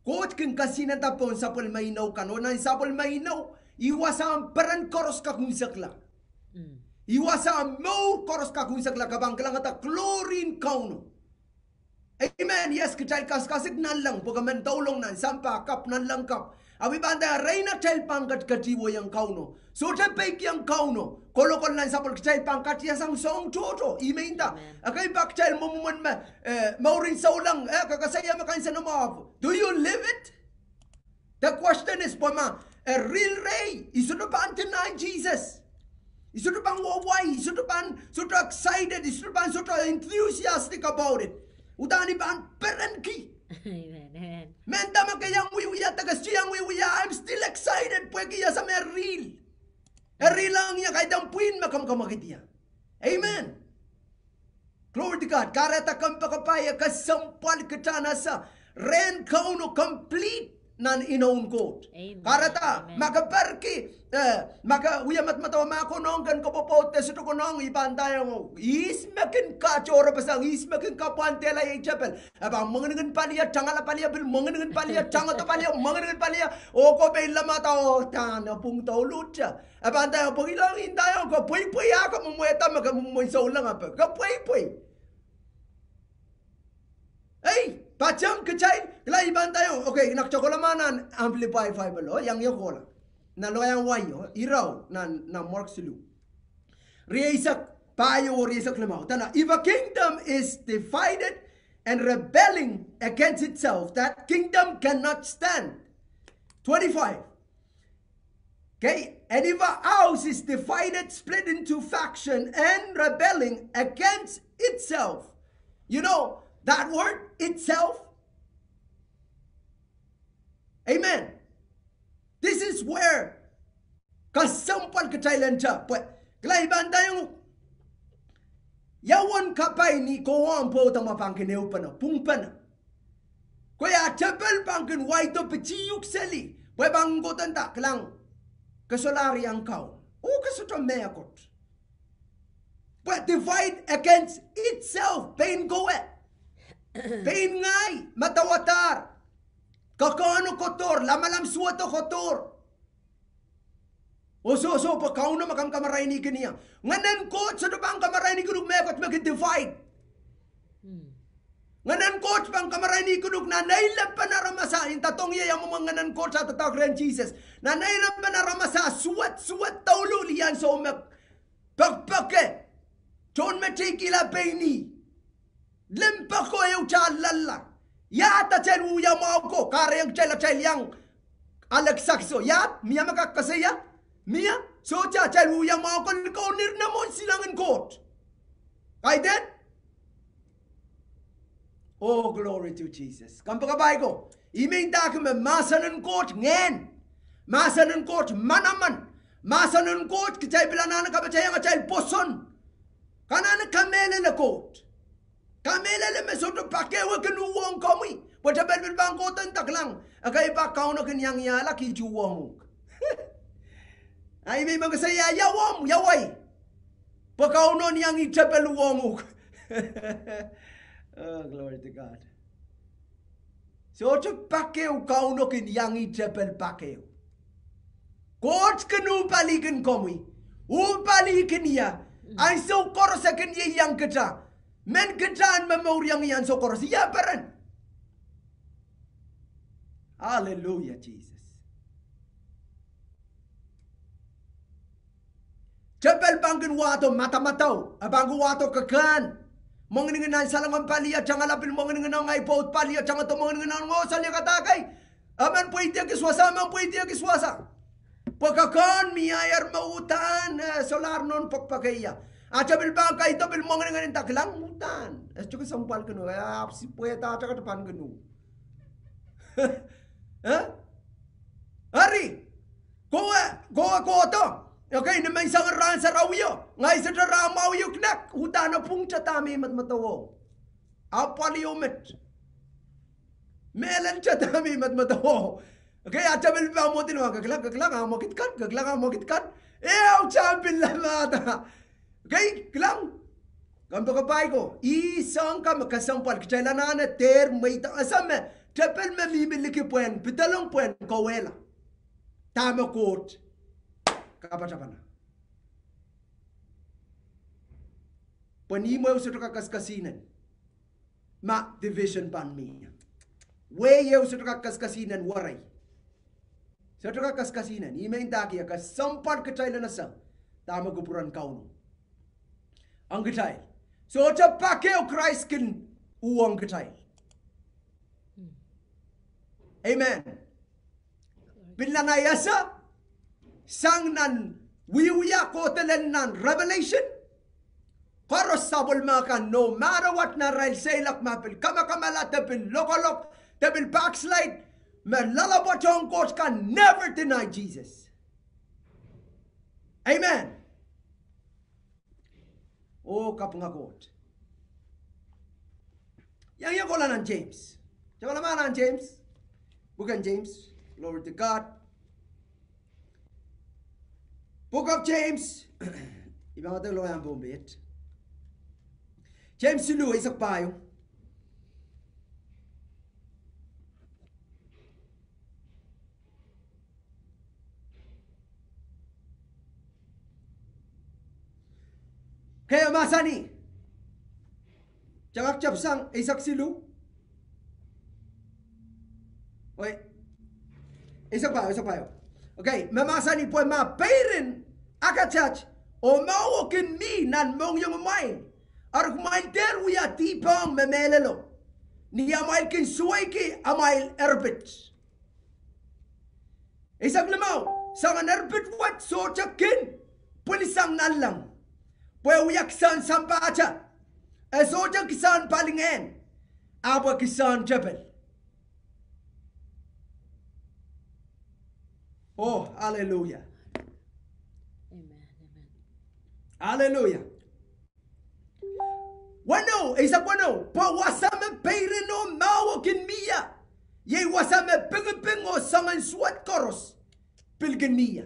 Koht kin kesihnenda pohn sapwellime inou kan, oh nan sapwellime inou, ih wasahn peren koaros kak unsekla. Ih wasahn mour koaros kak unsekla, ke pahn kilangada glory en Kauno. Amen. Yes, kitail kasikasik nanleng, pwe ke men doulong nan sampah kapw, nanleng kapw. Ahpw I pahn nda erein atail pahn ketiketi wehiong Kauno, sohte peikiong Kauno, kolokol nan sapwellime, kitail pahn katiasang soahng tohto. I men nda, ekei pak kitail mwomwen me, eh, mourin souleng, eh, ke koasoia me kansenamwahu. Do you live it? The question is, pwe ma e real rehi, I sohte pahn deny Jesus. I sohte pahn wawai, I sohte pahn sohte excited, I sohte pahn sohte enthusiastic about it. Uhdahn I pahn perenki. Amen, amen. Mendahte ma ke iang wiewia de ke sohte iang wiewia, I'm still excited, pwehki I ese me e real. E real ong ie, kaidehn pwihn me kamwakamwakid ie. Amen. Glory to God. Kahrehda kompoakepahi e kesempwal kitail en ese rehn Kauno complete nan inoun Koht. Kahrehda ma ke perki, eh, ma ke wia medemedewe ma konehng ken kapwopwoud de sohte konehng, I pahn nda iong, ihs me kin katohrepeseng, ihs me kin kapwandehla ei tepel. E pahn mwenginingin pali, tangala pali, pil mwenginingin pali, tangodo pali, mwenginingin pali, oh ko pil lamada, oh dahn e pwung douluhte. E pahn nda iong, pwe I lohng, I nda iong, ke pweipwei, ah ke mwomwehda me ke mwomwen souleng, ahpw ke pweipwei. Ei, patehng kitail, kilang I pahn ndaiong, okay, I kak tokolama nan Amplified Bible o, iang ie kohla. Nan lokaia wai o, irau, nan, nan Mark siluh. Rieisek pahieu oh rieisek limau. Dene, if a kingdom is divided and rebelling against itself, that kingdom cannot stand. Twenty-five. Okay, and if a house is divided, split into faction, and rebelling against itself, you know that word, itself? Amen. This is where kesempwal kitail en te, pwe kilang I pahn ndaiong, ia uwen kapai ni kowe pwoudo me pahn kin ehupene, pwungpene. Kei, a tepel pahn kin waido pitih uhk seli, pwe pahn kohdo nda, kilang, ke solahr iang kaun. Oh, ke sohte mehkot. Pwe divide against itself, pein kowe. Pein ngehi, madawadahr. Kekehno kohdohr, lamalam suwedo kohdohr. Oh soh, soh, pwe Kauno me kamkamarainihkin ie. Ngehnen Koht sohte pahn kamarainihkin uhk mehkot me kin divide. Ngehnen Koht pahn kamarainihkin uhk nan ei lepin aramas ah, I nda dohng ie ia mwomwen Ngehnen Koht ah doadoahk rehn Sises. Nan ei lepin aramas ah suwed, suwed douluhl ni ansou me pekipeke. Tohn me teikihla pein ih. Limpoak ko ehute loalla. Ia atail wia mwahu ko, kahrehiong kitail atail iang ale kisakis o. Ia, mie me kak koasoia? Mie, sohte atail wia mwahu ko, likou nein mwohn silangin Koht. Kaidehn? Oh, glory to Jesus. Kompoakepahi ko, ih me I ndahki me mahsen en Koht ngehn. Mahsen en Koht manaman. Mahsen en Koht kitail pil anahne kapatahiong atail pwoson. Ke anahne kamehlele Koht. Kamehlele me sohte pak ehu e kin uhwong komwi. Pwe tepel pil pahn kohdo nda kilang, ekei pak Kauno kin iang iahla, kiht uhwong uhk. Ahi me I men koasoia ia womw, ia wai. Pwe Kauno iang ih tepel uhwong uhk. Oh, glory to God. Sohte pak ehu Kauno kin iang ih tepel pak ehu. Koht kin uhpalihkin komwi, uhpalihkin ie, ansou koaros e kin ieiang kita. Men kita en momouriong ih ansou koaros, ia peren. Hallelujah, Jesus. Tepel pahn kin wahdo madamadau, e pahn kin wahdo kekehn. Mwenginingin nan salengomw pali, e tangala pil mwengininginon ngehi pwoud pali, e tangodo mwengininginon ngoh saliekada kei. E men pweidi ekis wasa, e men pweidi ekis wasa. Pwe kekehn mieier me uhdahn, eh, solahr nohn pekipeke ie. A tepil pahn kaido pil mwengininginon nda kilang uhdahn. E sohte kesempwalkin uhk, e ahpw sipwehda atail kak pahn kin uhk. Eh? Eri, kowe, kowe kohdo. Okay, ni menseng rahn sarawio, ngehi sohte rahnmwahwih uhk nek, uhdahn e pwungte dahme I medemedewe. Apwalih ehu met. Mehlel te dahme I medemedewe. Okay, a tepil pahn mwodin wahn, ke kilang, ke kilang, a mwekid kan, ke kilang, a mwekid kan. Ehu te pil lamada. Okay, kilang. Kompoakepahi ko, ih soahng kan me kesempwal kitail anahne dehr mweida, ese me tepel me mihmi liki pwehn pidelong, pwehn kawehla dahme Koht kapatapene. Pwe ni mwehu sohte kak kaskasinen ma division pahn mie. Wehi ehu sohte kak kaskasinen werei. Sohte kak kaskasinen, ih me I ndahki e kesempwal kitail en ese dahme kupwuren Kauno ong kitail. Sohte pak ehu Krais kin uhwong kitail. Amen. Pil nan ahi ese, sang nan wiewia kohdo lel nan Revelation, koaros sapwellime kan, no matter what, nan arail seiloak, ma pil kamakamala, de pil lokolok, de pil backslide, me loalopwoatohng Koht kan, never deny Jesus. Amen. Oh, kapinga Koht. Iang ie kohla nan James. Tokolama nan James. Pwuken James. Glory to God. Book of James. I pahn kohdo lokaia pohn page. James siluh, eisek pahieu. Ke mahsanih. Tangak tepsang, eisek siluh. Eisek pahieu, eisek pahieu. Okay, me mahsanih pwe ma peirin akataht oh mwahuo kin mih nan mohngiongimwail, eri kumwail dehr wia dihpw ong me mehlelo, ni amwail kin suweiki amwail erpit. Eisek limau, soangen erpit wet sohte kin pwilisang nanleng, pwe wia kisehn sampah te, e sohte kisehn palingehn, ahpw e kisehn tepel. Oh, hallelujah. Amen, amen. Hallelujah. Weneu, eisek weneu, pwe wasa me peirin oh mwahuo kin mih ie, iei wasa me pingiping oh soangen suwed koaros pil kin mih ie.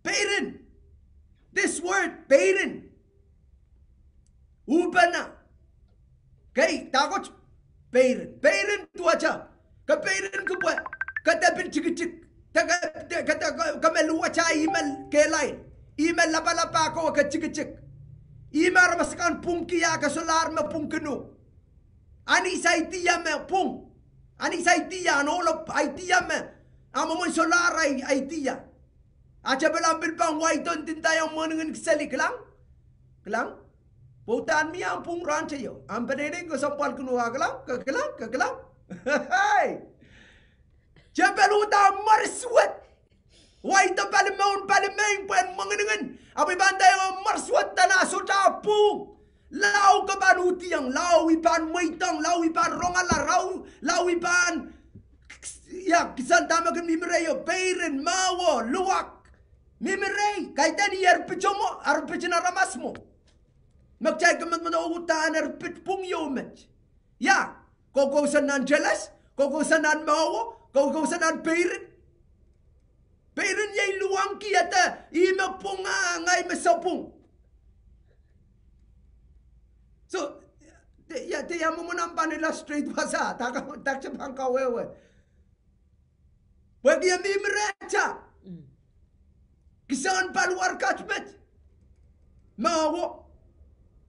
Peirin. This word, peirin. Uhpene. Kei, dahkot peirin. Peirin duwehte. Ke peirin kipwe, ke de pil tikitik. De ke, de ke, de ke, ke me luwehte ihme kehlail. Ihme lapalap akewe ke tikitik. Ihme aramas akan pwungki a ke solahr me pwungkin uhk. Anise idea me pwung. Anise idea, an ohlo idea me. A mwomwen solahr idea. A tepel ahpw pil pahn waido ndinda iang mwehningin kiseli, kilang? Kilang? Pwe udahn mie ahmw pwung rahnteio. Ahmw peneinei kesempwal kin uhk, kilang? Ke kilang? Ke kilang? Hei! Tepel uhdahn mwersuwed. Waido pali mour, pali mehn pwehn mwehningin. Ahpw I pahn nda iang mwersuwed dene sohte pwung. Lao ke pahn uhdiong, lao I pahn mweidohng, lao I pahn rongala, lao, lao I pahn, ia, kisehn dahme kin mihmi rehi, peirin, mwahuo, luwak. Mihmi rehi, kaidehn erpit mwo, erpitin aramas mwo. Me kitail kin medemedewe uhdahn erpit pwung ieu met. Ia, koukousoan nan jealous, koukousoan nan mwahuo, koukousoan nan peirin. Peirin iei luwangki ede, ihme pwung a ngehi me sapwung. So, de, ia, de ia mwomwen ahmw pahn illustrate wasa, dahk, dahkot pahn kawehwe. Pwehki e mihmi rehtail. Kisehn paliwar kat met. Mwahuo.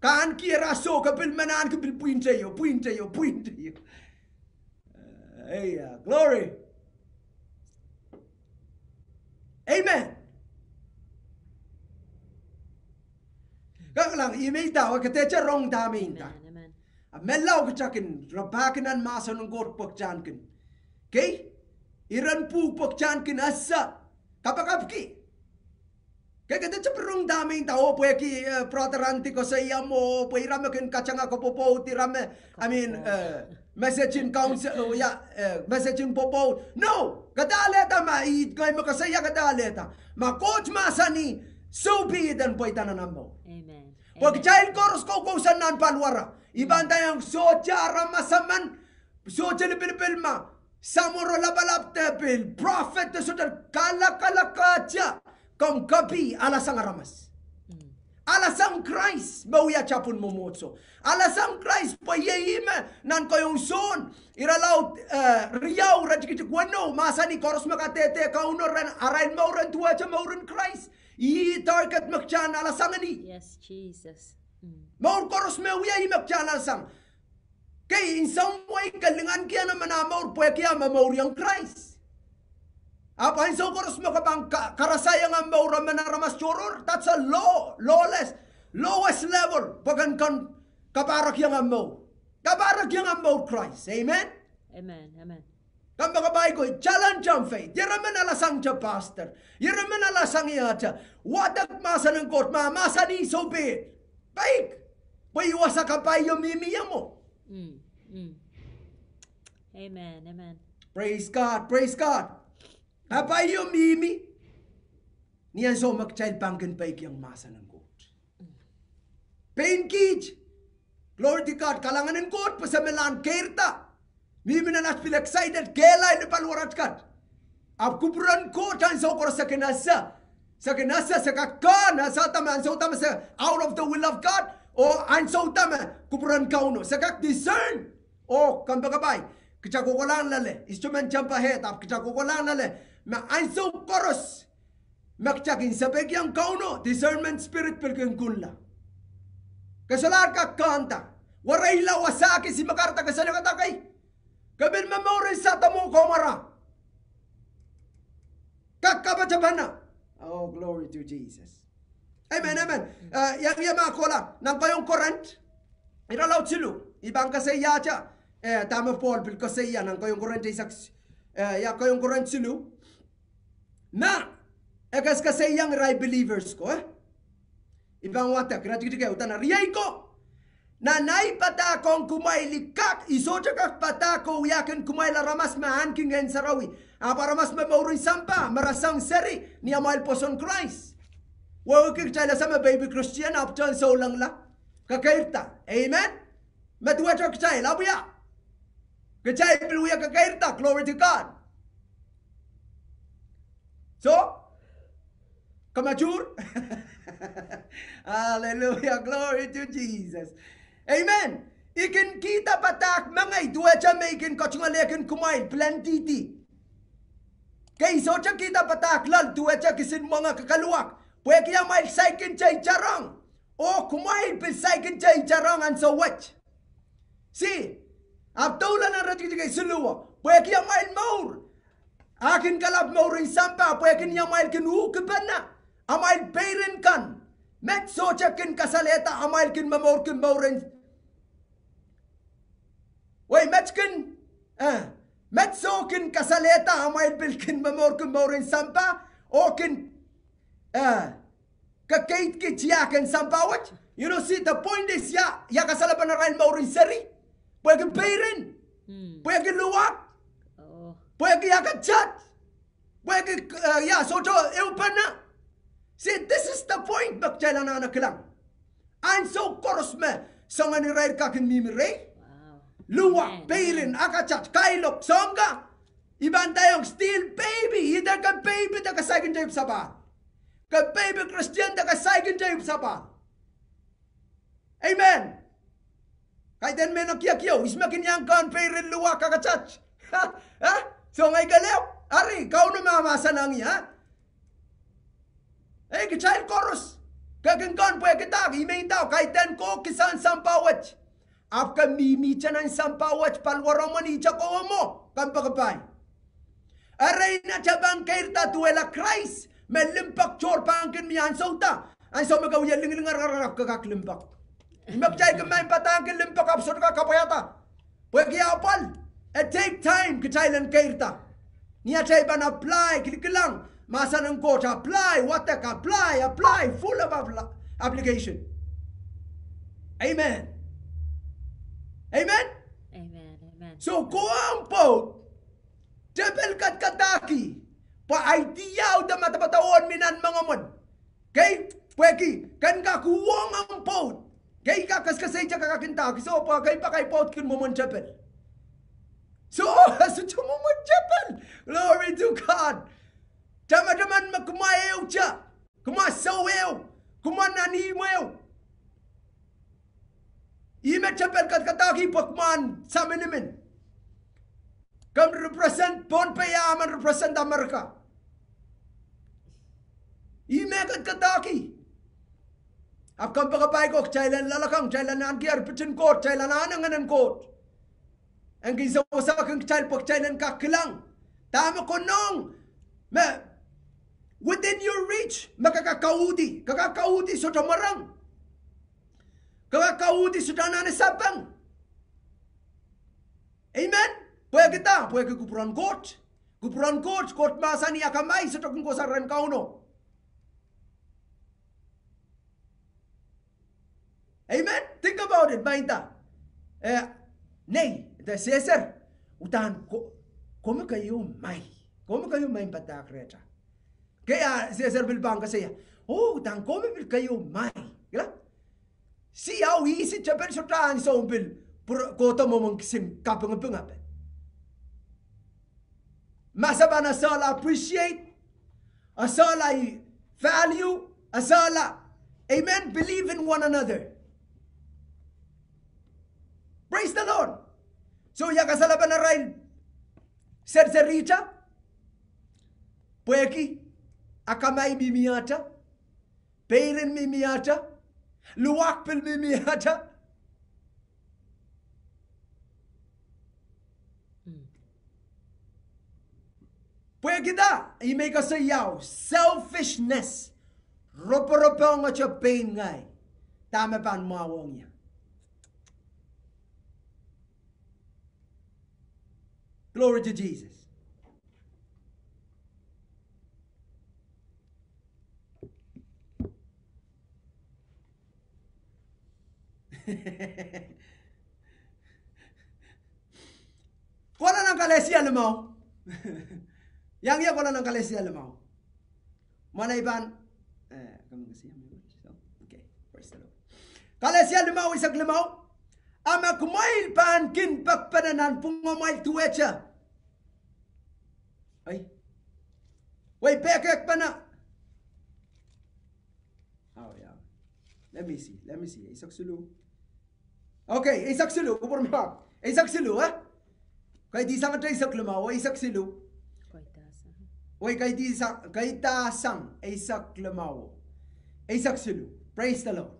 Ke ahneki, ira soh, ke pil men ahneki pil pwihn teio, pwihn teio, pwihn teio. Ei, glory. Amen. Ke kilang, ihme idawehn ke dehte rong dahme I nda. Amen, amen. A menlau kitail kin rapahki nan mahsen en Koht pwe kitail kin. Kei, iren pwuhk pwe kitail kin ese kapakapki. Kei, ke dehte pil rong dahme I nda oh pwehki, eh, brother Andy koasoia mwo, pwe ira me kin katanga kopwopwoud, ira me, I mean, eh, message en counsel, oh, ia, eh, message en pwopwoud. No, ke dehte alehda ma I, ngehi me koasoia ke dehte alehda. Ma Koht mahsanih, so be it, en pweida nan ahmw mour. Amen. Pwe kitail koaros koukousoan nan paliwar. I pahn nda iang sohte aramas emen, sohte lipilipil ma samworo lapalap de pil, prophet de sohte kalakalakahte komw copy alasang aramas. Alasang Krais me wia tapwin mwomwohdiso. Alasang Krais pwe iei ihme nan keieun Sohn, ire laud, eh, riau, ire tikitik weneu, mahsanih koaros me kadehde Kauno ren arail mour en duwehte mouren Krais. Ih target me kitail alasang ni. Yes, Jesus. Mour koaros me wia ih me kitail alasang. Kei, in some way ke linganki emen ah mour pwehki ah momouriong Krais. Ahpw ansou koaros me ke pahn ka-, karasaiong ah mour emen aramas tohrohr, that's a low, lowest, lowest level. Pwe ke en kak kapahrekiong ah mour. Kapahrekiong ah mour Krais. Amen? Amen, amen. Kompoakepahi ko, challenge ahmw faith. Ire men alasangte pastor. Ire men alasang iahte. Wadek mahsen en Koht, ma mahsanih so be it. Peik. Pwe ih wasa kapaio mihmi ie mwo. Amen, amen. Praise God, praise God. Kapaio mihmi. Ni ansou me kitail pahn kin peikiong mahsen en Koht. Pein kiht. Glory to God, kalahngan en Koht, pwe se me lahn keirda. Mihmi nan aht pil excited, kehlail ni paliwar aht kat. Ahpw kupwuren Koht ansou koaros se kin ese. Se kin ese, se kak kak ese dahme, ansou dahme se out of the will of God, oh ansou dahme kupwuren Kauno. Se kak discern. Oh, kompoakepahi. Kitail kohkohlahng loale. Instrument temper head, ahpw kitail kohkohlahng loale. Me ansou koaros me kitail kin sapeikiong Kauno, discernment spirit pil kin kunla. Ke solahr kak kanda. Wereila wasa kis I me kahrehda ke solahr kak kei. Ke pil me mouren Sodom oh Gomorrah. uhpene. Oh, glory to Jesus. Amen, amen. Eh, ia, ia ma kohla, nan keieun Korint, irelaud siluh, I pahn koasoiahte, eh, dahme Pohl pil koasoia nan keieun Korint eisek, eh, ia keieun Korint siluh. Ma, e koasoakoasoiong irail believers ko, eh. I pahn wadek, ire tikitik ehu, dene, riei ko. Nan ei padahk ong kumwail I kak, I sohte kak padahk oh wiahkin kumwail aramas me ahneki Ngehn Sarawi. Ahpw aramas me mourin sampah, me re song seri, ni amwail pwoson Krais. Wehwehki kitail ese me baby Christian, ahpw tohn soulengla. Kekeirda. Amen. Me duwehte kitail, ahpw ia. Kitail pil wia kekeirda, glory to God. So, kamatur. Hallelujah, glory to Jesus. Amen. I kin kihda padahk mengei duwehte me I kin katungoalehkin kumwail, plenty di. Kei sohte kihda padahk loal duwehte kisin mwenge kekeluwak. Pwehki amwail saikinte itarong. Oh kumwail pil saikinte itarong ansou wet. See, ahpw doula nan ire tikitik siluh, pwehki amwail mour. A kin kalap mourin sampah, pwehki ni amwail kin uhkipene. Amwail peirin kan. Met sohte kin kasalehda, amwail kin momourki mourin. Wei, met kin, eh, met soh kin kasalehda, amwail pil kin momourki mourin sampah, oh kin, eh, kekeidki tiahk en sampah wet. You know, see, the point is, ia, ia kasalepen arail mourin seri. Pwehki peirin. Pwehki luwak. Pwehki akatat. Pwehki, eh, ia, sohte ehupene. See, this is the point me kitail anahne kilang. Ansou koaros me soangen irair kak mihmi rehi. Luwak, peirin, akatat, kailok, soang ka. I pahn ndaiong still baby, ih de ke baby de ke saikinte ipwsapahl. Ke baby Christian de ke saikinte ipwsapahl. Amen. Kaidehn mehn kiekio, ihs me kin iang kehn peirin, luwak, akatat? Eh? So ngehi kelehpw, ari, Kauno mahmahsanihong ie, eh? Eh, kitail koaros. Ke kin kehn pwehki dah, I men ndahki kaidehn koh kisahn sampah wet. Ahpw ke mihmihte nan sampah wet paliwaromwen ihte kowe mwo, kompoakepahi. Erein atail pahn keirda duwehla Krais, me limpoak tohr pahn kin mie ansou da, ansou me ke wie linglingar, ke kak limpoak. Ih me kitail kin men padahngki limpoak ahpw sohte kak kapwaiada. Pwehki apwal, e take time kitail en keirda. Ni atail pahn apply, kilikilang mahsen en Koht, apply, wadek, apply, apply, full of appli-, application. Amen. Amen. So kowe ong pwoud, tepil kadkadahki, pwe idea de madamadau en mi nan moangomwen. Kei, pwehki ken kak uhwong ong pwoud. Kei kak kaskasei te kak ndahki, so pwe kei pak ahi pwoud kin mwomwen tepil. So, sohte mwomwen tepil. Glory to God. Tamataman me kumwa ehute, kumwa sou ehu, kumwa nan ihmw ehu. Ih me tepil kadkadahki pwe kumwa en saminimin. Komw represent Pohnpei, a men represent America. Ih me kadkadahki. Ahpw kompoakepahi ko, kitail en loalokong, kitail en ahneki erpit en Koht, kitail en anahne Ngehn en Koht. En kin sewese kin kitail pwe kitail en kak kilang dahme konehng me within your reach, me ke kak kauhdi, ke kak kauhdi sohte mwereng. Ke kak kauhdi sohte anahne sapeng. Amen. Pwehki dah, pwehki kupwuren Koht. Kupwuren Koht, Koht mahsanih akamai sohte kin kohsang rehn Kauno. Amen. Think about it, ma inda, eh, nei, de sehser, uhdahn ko-, komwi keieu mai. Komwi keieu mai padahk rehta. Kei a sehser pil pahn koasoia, oh, uhdahn komwi pil keieu mai. Kila? See how easy tepil sohte ansou pil pwur-, kohdo mwomwen kisin kapingiping ape. Ma se pahn esehla appreciate, esehla value, esehla, amen, believe in one another. Praise the Lord. So ia kasalepen arail serserihte, pwehki akamai mihmihte, peirin mihmihte, luwak pil mihmihte. Pwehki dah? Ih me I koasoiao, selfishness. Roporopohngete pein ngehi. Dahme pahn mwahuong ie. Glory to Jesus. Kohla nan Kalesia limau. Iang ie kohla nan Kalesia limau. Mwohn ei pahn, eh, come on, see, I'm okay. Praise the Lord. Kalesia limau, eisek limau. A ma kumwail pahn kin pekpene nanpwungamwail duwehte. Ei. Wei, pekpene. Oh, yeah. Let me see. Let me see. Eisek siluh. Okay, eisek siluh, kupwur me. Eisek siluh, eh? Kaidehsang eisek limau, eisek siluh. Kaidehsang. Wei, kaidehsang, kaidehsang eisek limau. Eisek siluh. Praise the Lord.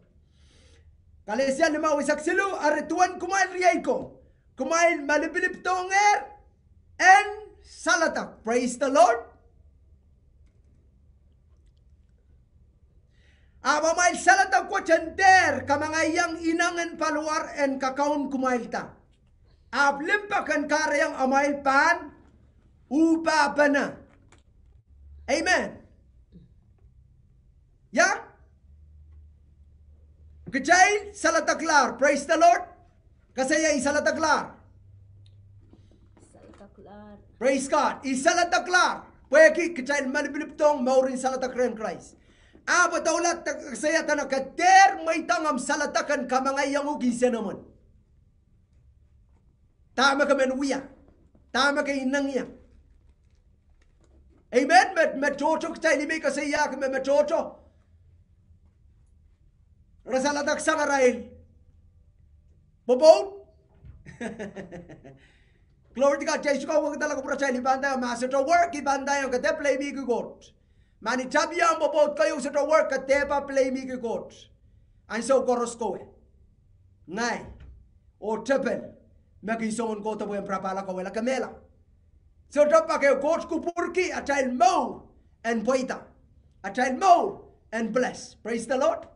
Kalesia limau eisek siluh, eri duwen kumwail riei ko, kumwail malipilipdohngehr en saledek. Praise the Lord. Ahpw amwail saledek wet en dehr kamangaiong ineng en paliwar en kakaun kumwailda. Ahpw limpoak en kahrehiong amwail pahn uhpapene. Amen. Ia? Kitail saledeklahr. Praise the Lord. Koasoia, I saledeklahr. Saledeklahr. Praise God. I saledeklahr. Pwehki kitail malipilipdohng mourin saledek rehn Krais. Ahpw doula de koasoia dene ke dehr mweidohng omw saledek en kamangaiong uhk insenomwen. Dahme ke men wia. Dahme ke inengieng. Amen. Me, me tohto kitail, I men koasoiahki me, me tohto. Re saledeksang arail pwopwoud. Glory to God. Kitail sohte kak wekidala kupwuratail, I pahn ndaiong ma sohte work, I pahn ndaiong ke dehr blameiki Koht. Ma ni tapio omw pwopwoud keieu sohte work, ke dehr pahn blameiki Koht. Ansou koaros kowe, ngehi, oh tepel me kin soangen kohdo pwe en pirapahla, kauwehla, kemehla. Sohte pak ehu, Koht kupwurki atail mour en pweida, atail mour en bless. Praise the Lord.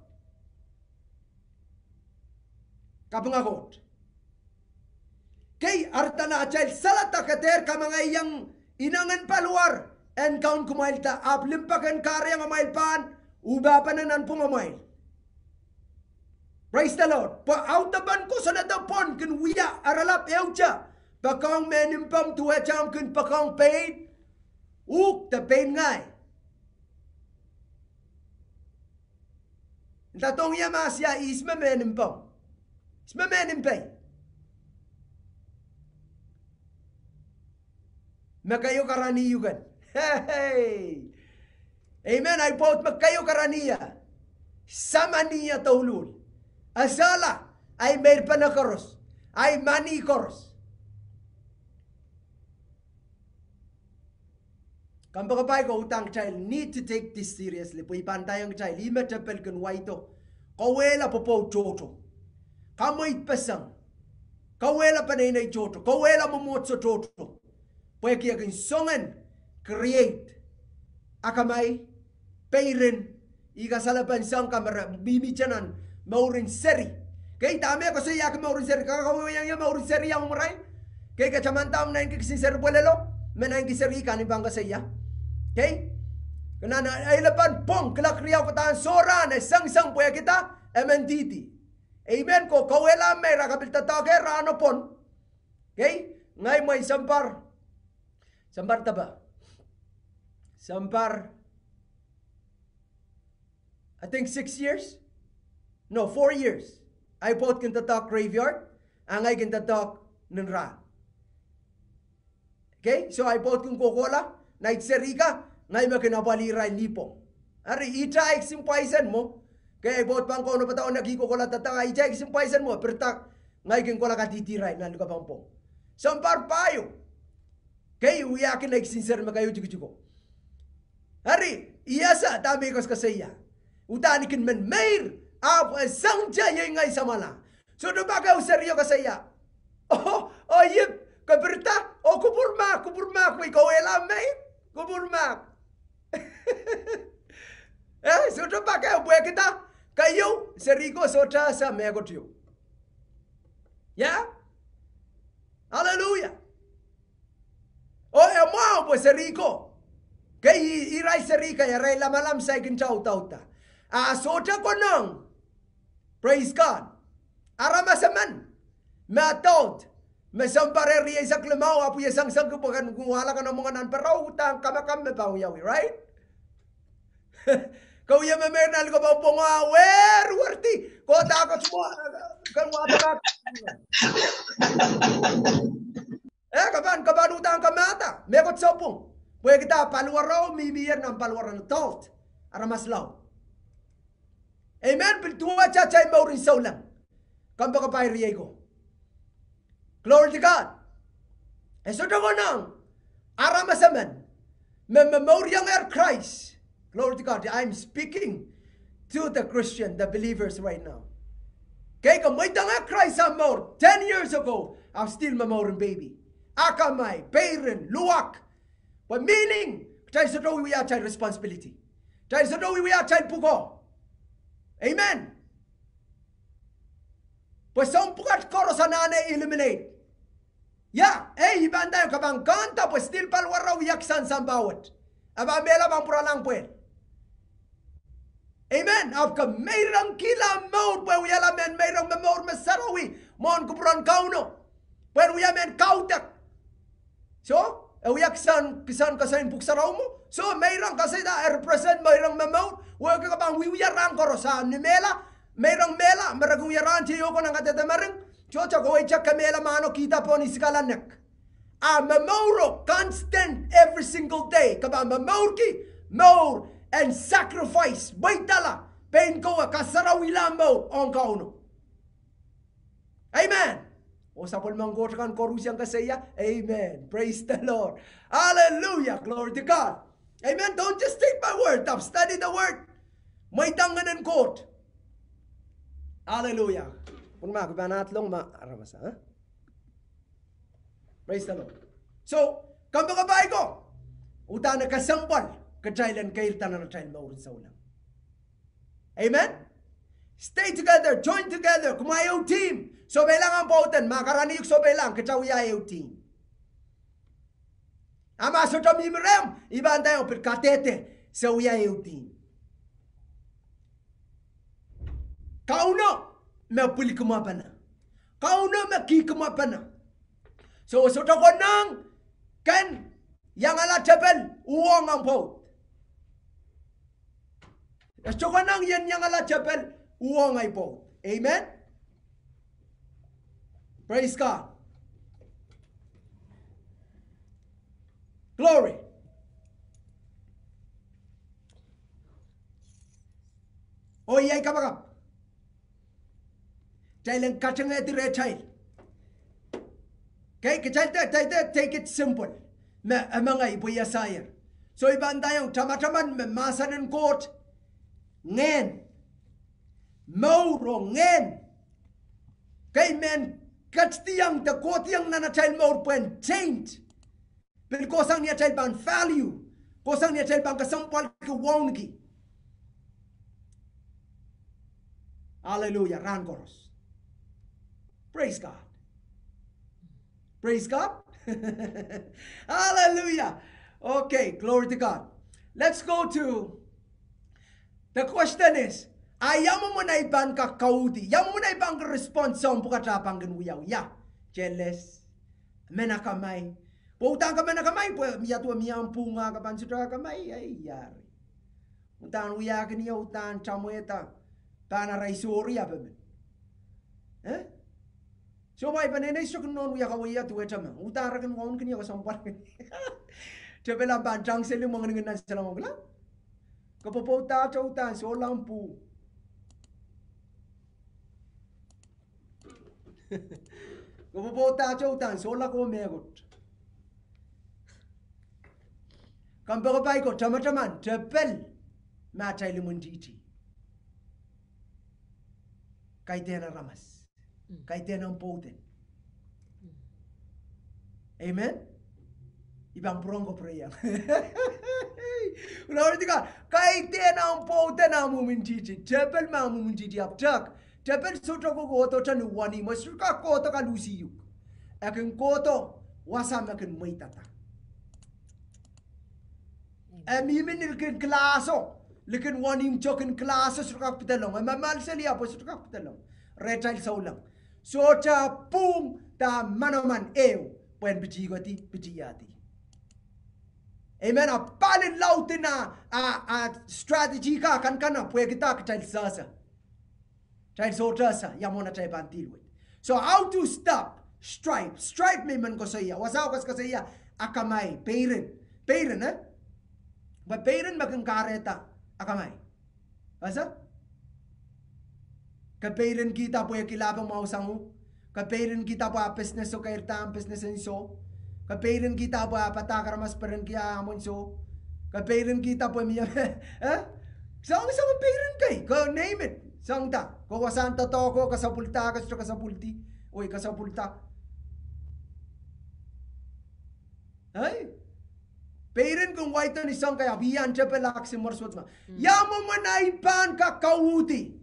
Kapinga Koht. Kei, eri dene atail saledek e dehr kamangaiong ineng en paliwar en kaun kumwailda, ahpw limpoak en kahrehiong amwail pahn uhpapene nanpwungamwail. Praise the Lord. Pwe audepen kosonned pwon kin wia erelap ehute. Poakohng mehn mpomw duwehte omw kin poakohng pein uhk de pein ngehi. Nda dohng ie ma sia ihs me mehn mpomw, ihs me mehn mpei. Me keieu karanih uhk en. Amen. Ahi pwoud me keieu karanih ie. Samani ie douluhl. Esehla ahi meirpene koaros, ahi mani koaros. Kompoakepahi ko, udahn kitail need to take this seriously, pwe I pahn ndaiong kitail, ih me tepel kin waido. Kauwehla pwopwoud tohto. Kamweidpeseng. Kauwehla peneinei tohto. Kauwehla mwomwohdiso tohto. Pwehki e kin soangen create akamai, peirin, ih kasalepen soang kan me re mihmihte nan mourin seri. Kei, dahme koasoiahki mourin seri, ke kak kawehwehiong ie mourin seri iang marain? Kei, ke tamanda omw naineki kisin seri pwelelo, me naineki seri kan I pahn koasoia. Kei, ke nan eilepen pwong, kilak riau, ke udahn sohrahn e sengiseng pwehki dah? E men dihdi. Amen. Ko, kauwehla meir, a ke pil doadoahk rahn oh pwon. Kei, ngehi mwein sounpar, sounpar depe, sounpar I think six years? No, four years. Ahi pwoud kin doadoahk graveyard, a ngehi kin doadoahk nin rahn. Okay, so ahi pwoud kin kohkohla, nait seri ka, ngehi me kin apwalih irail lipwong. Eri, ihte ahi kisin pwaisen mwo. Okay, ahi pwoud pahn kaunopada oh naki kohkohla doadoahk, ihte ahi kisin pwaisen mwo, pirida ngehi kin kohla kadihdi irail nan likapw en pwong. Sounpar pahieu. Kei, wiahki nei kisin seri me keieu tikitiko. Eri, I ese dahme I koasokoasoia. Udahn I kin men meir, ahpw e sangete iei ngehi samwala. Sohte pak ehu serio koasoia, oh, oh, ih, ke pirida, oh, kupwur mahk, kupwur mahk, wei, kauwehla meir. Kupwur mahk. Eh, sohte pak ehu pwehki dah? Keieu, seri ko sohte ese mehkot ieu. Yeah? Hallelujah. Oh, e mwahu pwe seri ko. Kei, irail seri ko, irail lamalam saikinte audaudla. A sohte konehng. Praise God. Aramas emen me adult, me sounpar rieisek limau, ahpw e sangsangi pwe ken wahla kan mwenge nan pwurehng, udahn kamakam me pahn wiawi, right? Ke wia me meir nan likou pahn pwongo, wehwehdi, kohda ke tumo, ken wahda. Eh, ke pahn, ke pahn udahn kamahda, mehkot sapwung. Pwehki dah? Paliwaro, mihmier nan paliwaro, adult. Aramas laud. Amen. Pil duwehte atail mouren souleng. Kompoakepahi riei ko. Glory to God. E sohte konehng aramas emen me, me momouriengehr Krais. Glory to God. I'm speaking to the Christian, the believers right now. Kei, ke mweidohngehr Krais ahmw mour ten years ago, ahmw still me mouren baby. Akamai, peirin, luwak. Pwe meaning, kitail sohte wiewia atail responsibility. Kitail sohte wiewia atail pwukoa. Amen. Pwe soahng pwukat koaros anahne eliminate. Yeah, eh, I pahn nda ke pahn kanda pwe still paliwaro wia kisan sampah wet. E pahn mehla pahn pwuralahng pwehl. Amen. Ahpw ke meirongkihla mour pwe wiahla mehn meirong me mour me sarawi mwohn kupwuren Kauno. Pwe wia mehn kaudok. So, e wia kisan, kisan koasoi en Pwuhk Sarawi mwo. So, meirong koasoi da, e represent meirong me mour. Wehwehki ke pahn wiewia rahn koaros a ni mehla, meirong mehla, me re kin wia rahn tiahk ko nan kadehde mering. Sohte kowe te kemehla mahno kihda pohn isikala nek. A momouro constant every single day. Ke pahn momourki mour en sacrifice, mweidala, pein kowe kasarawihla mour ong Kauno. Amen. Oh sapwellimen Koht kan koaros iang koasoia. Amen. Praise the Lord. Hallelujah. Glory to God. Amen. Don't just take my word. Ahpw study the word. Mweidang Ngehn en Koht. Hallelujah. Pwun ma ke pahn adelong ma aramas, eh? Praise the Lord. So, kompoakepahi ko, udahn kesempwal kitail en keirda nan atail mouren souleng. Amen. Stay together, join together, kumwail ehu team. Sohpeilahng ahmw pwouden, ma ke rahnwet sohpeilahng, kitail wia ehu team. A ma sohte mihmi rehmw, I pahn nda iang pil kadehde, se wia ehu team. Kauno me pwilikamwepene. Kauno me kihkamwepene. So, sohte konehng ken iangala tepel uhwong ahmw pwoud. E sohte konehng ien iangala tepel uhwong ahi pwoud. Amen. Praise God. Glory. Oh iei ei kapakap. Kitail en katengehdi rehtail. Kei, kitail de, kitail de take it simple. Me, e mengei pwe I esaier. So I pahn nda iang tamataman me mahsen en Koht, ngehn, mour oh ngehn, kei, mehn ketidiong de kohdiong nan atail mour pwehn taint. Pil kohsang ni atail pahn value, kohsang ni atail pahn kesempwalki wauneki. Hallelujah, rahn koaros. Praise God. Praise God. Hallelujah. Okay, glory to God. Let's go to, the question is, a ia mwomwen ei pahn kak kauhdi? Ia mwomwen ei pahn kin respond soahng pwukat a pahn kin wiawi? Ia, jealous, men akamai. Pwe udahn ke men akamai, pwe mie duwe mie ahmw pwuhnga, ke pahn sohte akamai, ei, iari. Udahn wiahkin ie, udahn tamwehda, pahn arail sohte ahpw men. Eh? So ma I peneinei sohte kin nohn wia kaweid duwehte me udahn re kin wauneki ie kesempwal. Tepel ahpw pahn tangseli mwenginingin nan salongokla. Ke pwopwoudahte udahn sohla ahmw pwuh. Ke pwopwoudahte udahn sohla ko mehkot. Kompoakepahi ko, tamataman tepel me atail imwintihti. Kaidehn aramas. Kaidehn ahmw pwouden. Amen. I pahn pwurehng ko pwurehng. Glory to God. Kaidehn ahmw pwoud, dehn ahmw mwomwen titi. Tepil me ahmw mwomwen titi apw tehk. Tepil sohte kohkohdo ni wenihmw, sohte kak kohdo kaluhsi uhk. E kin kohdo wasa me kin mweidada. E mihmi ni likin kilahso, likin wenihmw, likin kilahso, sohte kak pidelong. E me maliseli ahpw sohte kak pidelong. Rehtail souleng. Sohte pwung da manaman ehu pwehn pitihkodi, pitihadi. Amen. A pali laud en a, a, a strategy ka kanakana pwehki da kitail sehse. Kitail sohte sehse ia mwo atail pahn deal wet. So how to stop strife? Strife me I men koasoia, wasa koasokoasoia akamai, peirin. Peirin, eh? Pwe peirin me kin kahrehda akamai. Wasa? Ke peirinkihda pwe e kilahpe mwahu sang uhk. Ke peirinkihda pwe ah business o keirda ahmw business en soh. Ke peirinkihda pwe ah padahk aramas perenki ah mwein soh. Ke peirinkihda pwe mie, eh? Soang, soang peirin kei, ke name it. Soang da, ke wasahn doadoahk o, ke sapwellidahr, ke sohte ke sapwellidi. Oi, ke sapwellidahr. Ei? Peirin kin wahdo ni soang kei, ahpw I en tepel ahk simwor suwed ma. Ia mwomwen ahi pahn kak kauhdi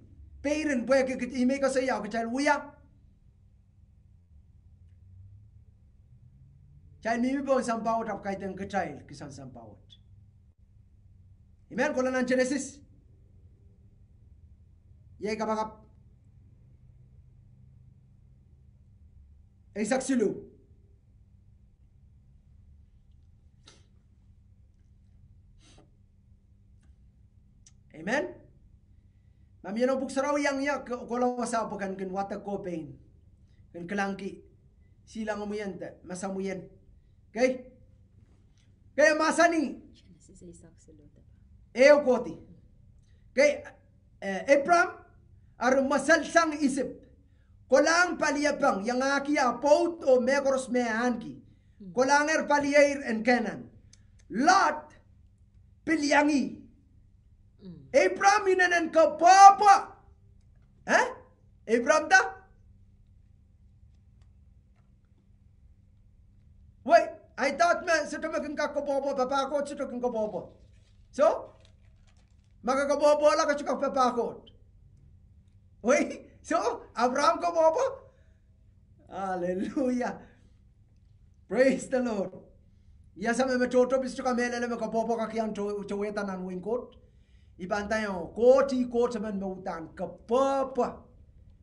peirin, pwehki kit-, I men koasoia kitail wia. Kitail mihmi pohn sampah wet ahpw kaidehn kitail kisehn sampah wet. Amen. Kohla nan Genesis. Iei kapakap eisek siluh. Amen. Ma mie noumw Pwuhk Sarawi iang ie, ke-, kohla wasa pwe ke kin wadek ko pein. Kin kilangki. Silango mwein de, masamwein. Kei? Kei, mahsanih. Genesis eisek siluh de. Ehu kohdi. Kei, eh, Abram, eri mweselsang Isip. Kolahng paliepeng, iangahki ah pwoud oh mehkoaros me e ahneki. Kolahngehr palieir en Kenan. Lot, pil iang ih. Abram inenen kapwehpwe. Eh? Abram da? Wei, I thought me, sohte me kin kak kapwehpwe, papah Koht sohte kin kapwehpwe. So, ma ke kapwehpwehla ke sohte kak papah Koht. Wei, so, Abram kapwehpwe? Hallelujah. Praise the Lord. Ia se me, me tohto pil sohte kamehlele me kapwehpwe kak iang to-, towehda nan wehin Koht. I pahn nda iang, Koht, ih Koht emen me uhdahn kapwehpwe.